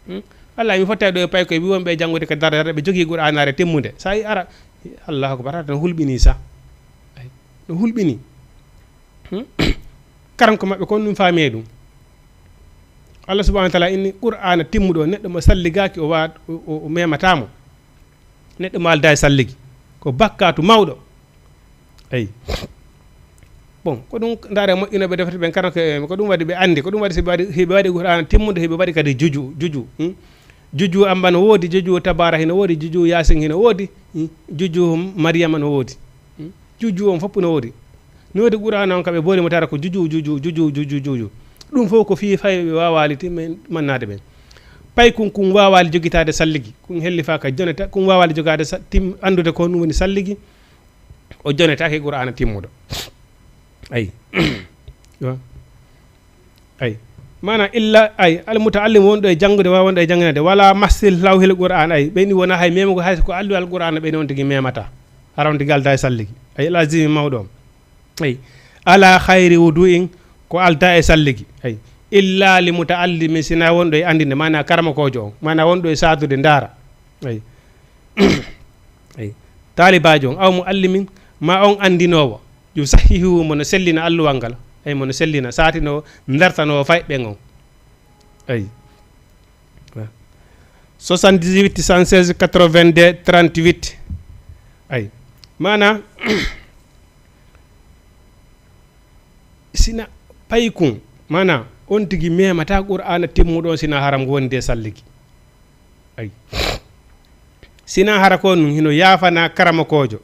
Hmm? Wallahi, mi fottay ɗo e paykoy, mi wonɓe e janngude ka dara, ɓe jogii Qur'aanaare timmunde. Sa yi ara, Allahu akbar, hara no hulɓini sa. Ay, no hulɓini. Hmm? Karanko maɓɓe kon ɗum faami e ɗum. Allah subhanahu wa ta'ala inni Qur'aana timmuɗo, neɗɗo mo salligaaki o wa-, o, o, o memataa mo. Neɗɗo mo aldaa e salligi. Ko bakkaatu mawɗo. Eyi. Bon, ko ɗum ndaare moƴƴinooɓe defte ɓen kala ko, ko ɗum waɗi ɓe anndi, ko ɗum waɗi si ɓe waɗi, hiɓe waɗi Qur'aana timmude, hiɓe waɗi kadi juju, juju, hmm? Juju Amma no woodi, juju Tabaara hino woodi, juju Yaasin hino woodi, hmm? Juju Mariyama no woodi, hmm? Juju on fof no woodi. No woodi Qur'aana on ka ɓe boori mo tara ko juju, juju, juju, juju, juju. Ɗum fof ko fii fay ɓe waawaali timmen mannaade ɓen. Pay kun, kun waawaali jogitaade salligi, kun hellifaaka jonata, kun waawaali jogaade sa-, tim-, anndude ko honɗum woni salligi, o jonetaake Qur'aana timmuɗo. Ay. Wa-, ay. Maana illa, ay, al mutaallim wonɗo e janngude, wa wonɗo e jannginaade, wala massil lawhil Qur'aan, ay, ɓe ni wona hay memugo hay ko alluwal Qur'aana ɓe ni on tigi memata. Hara on tigi aldaa e salligi. Ay, al azimi mawɗo on. Ay. Ala khayri wudu'in, ko aldaa e salligi. Ay. Illa li mutaallimin, sina wonɗo e anndinde, maana karamokoojo on, maana wonɗo e saadude ndaara. Ay. Ay. Taalibaajo on, aw muallimin, ma on anndinoowo. Yu sahhihu, mo no sellina alluwal ngal. Ay, mo no sellina, saatinoo, ndartanoo fayɓe ɓen on. Ay. Soixante-dix-huit, cent seize, quatre-vingt-deux, trente-huit. Ay. Maana, sina paykun, maana, on tigi memata Qur'aana timmuɗo on, sina haram wonde salligi. Ay. Sina hara ko nun hino yaafana karamokoojo,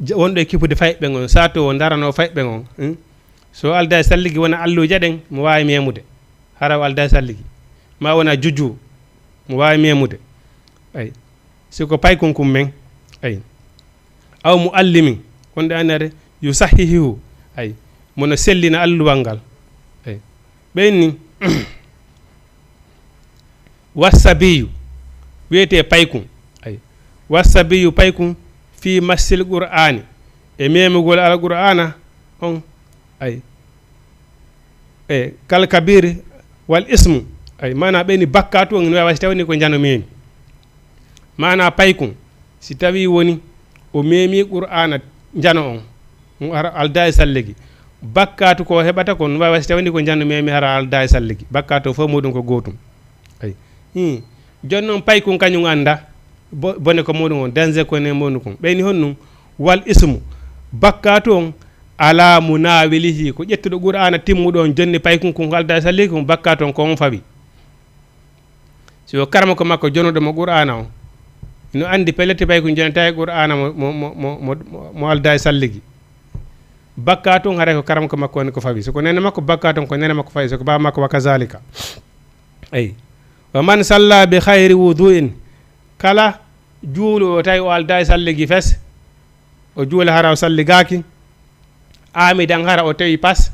ja-, wonɗo e kifude fayɓe ngon, sato o ndaranoo fayɓe ngon, hmm? So aldaa e salligi wona alluuje ɗen, mo waawi memude. Hara o aldaa e salligi. Ma wona juju, mo waawi memude. Ay. Si ko paykun kun men. Ay. Aw muallimin, wonde annare, yu sahhihihu. Ay. Mo no sellina alluwal ngal. Ay. Ɓen ni, wassabiyu, wiyetee paykun. Ay. Wassabiyu paykun, fii massil Qur'aani, e memugol Alqur'aana on. Ay. E kal kabiri wal ismu. Ay, maana ɓen ni bakkaatu on, no wayi si tawni ko njano memi. Maana paykun, si tawi woni o memi Qur'aana njano on, mo hara aldaa e salligi. Bakkaatu ko heɓata kon, wawa si tawni ko njano memi hara aldaa e salligi. Bakkaatu o fof muɗum ko gootum. Ay. Hmm. Jooni noon paykun kañum annda bo-, bone ko muɗum on, danger ko ne muɗum kon. Ɓeyni honnum? Wal ismu. Bakkaatu on ala munawilihi, ko ƴettuɗo Qur'aana timmuɗo on jonni paykun kun ko aldaa e salligi kun, bakkaatu on ko on fawi. Si o karamoko makko jonuɗo mo Qur'aana on, no anndi pellet paykun jonata e Qur'aana mo, mo, mo aldaa e salligi. Bakkaatu on haray ko karamoko makko woni ko fawi. So ko nene makko, bakkaatu on ko nene makko fawi. So ko baaba makko, wa kazalika. Ay. Wa man salla bi khayri wudu'in. Kala juulu o tawi o aldaa e salligi fes, o juula hara o salligaaki, aamidan hara o tewi pas.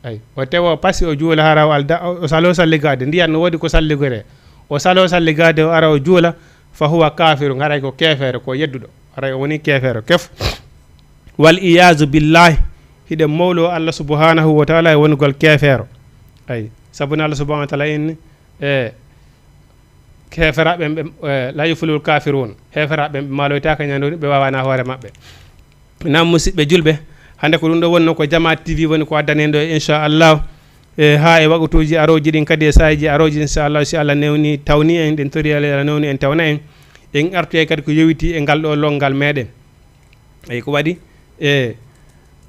Ay, o tewo pas, o juula hara o alda, o, o salo salligaade. Ndiyan no woodi ko salligoree. O salo salligaade, o ara o juula, fa huwa kafirun, haray ko keefeero, ko yedduɗo. Haray o woni keefeero kef. Wal iyaazu billahi, hiɗen mawloo Allah subhanahu wa ta'ala e wonugol keefeero. Ay, sabu ne Allah subhanahu wa ta'ala inni, e, heeferaaɓe ɓen, ɓe, e, la yuflihul kafirun. Heeferaaɓe ɓen ɓe maaloytaake ñande woni ɓe waawana hoore maɓɓe. Naam, musidɓe julɓe, hannde ko ɗum ɗo wonno ko Jama T V woni ko addani en ɗo, inchallah. E, haa e waqtuuji arooji ɗin kadi e saa'iiji arooji, inchallah, si Allah newni tawni en, ɗen tori Allah, Allah newni en tawna en. En artoyay kadi ko yowiti e ngal ɗo lonngal meɗen. Eyi, ko waɗi? E,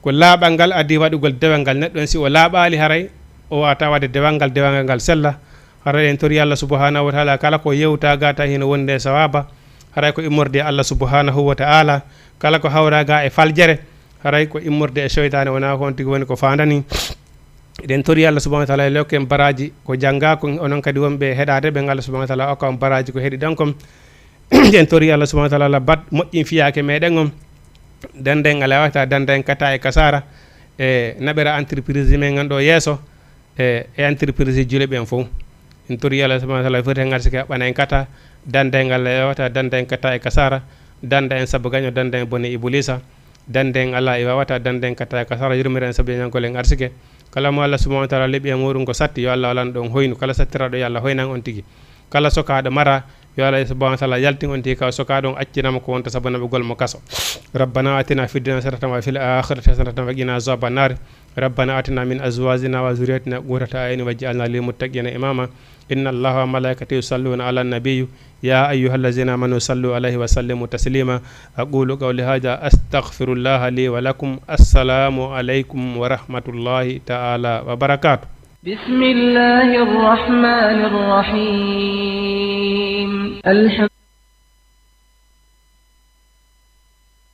ko laaɓal ngal adii waɗugol dewal ngal. Neɗɗo on, si o laaɓaali, haray o waawata waɗde dewal ngal, dewal ngal sella. Haray en tori Allah subhanahu wa ta'ala, kala ko yewta ga tawi hino wonde e sawaaba, haray ko immorde e Allah subhanahu wa ta'ala. Kala ko hawra ga e faljere, haray ko immorde e seytaane, wona ko on tigi woni ko faandani. Eɗen tori Allah subhanahu wa ta'ala e lokken baraaji ko jannga kon, onon kadi wonɓe heɗaade ɓen, Allah subhanahu wa ta'ala okka on baraaji ko heɗiɗon kon. En tori Allah subhanahu wa ta'ala bat moƴƴin fiyaake meɗen on. Dande en alaa wata dande en kata e kasara. E naɓira entreprise men ngan ɗo yeeso. E, e entreprise juule ɓen fof. En tori Allah subhanahu wa ta'ala foti hen arsike haɓɓana en kata. Dande en alaa wata dande en kata e kasara. Dande en sabu gaño, dande en bone Iblisa. Dande en alaa e wawata dande en kata e kasara, yurmira en sabu ñankol en arsike. Kala mo Allah subhanahu wa ta'ala leɓi e muɗum ko satti, yo Allah walan ɗon hoynu. Kala sattiraɗo yo Allah hoynan on tigi. Kala sokaaɗo mara, Yo Allah subhanahu wa taala yaltin on ti ka soka ɗon, accinama ko wonta sabu naɓugol mo kaso. Rabbana atina fid dunya hasanatan wa fil akhirati hasanatan wa qina azaban nar. Rabbana atina min azwajina wa zurriyatina qurrata a'yunin waj'alna lil muttaqina imama. Inna Allaha wa malaikatahu yusalluna ala nabiyyi. Ya ayyuhallazina amanu sallu alayhi wa sallimu taslima. Aqulu qawli hadha astaghfirullaha li wa lakum. Assalamu alaykum wa rahmatullahi ta'ala wa barakatuh. بسم الله الرحمن الرحيم. الحمد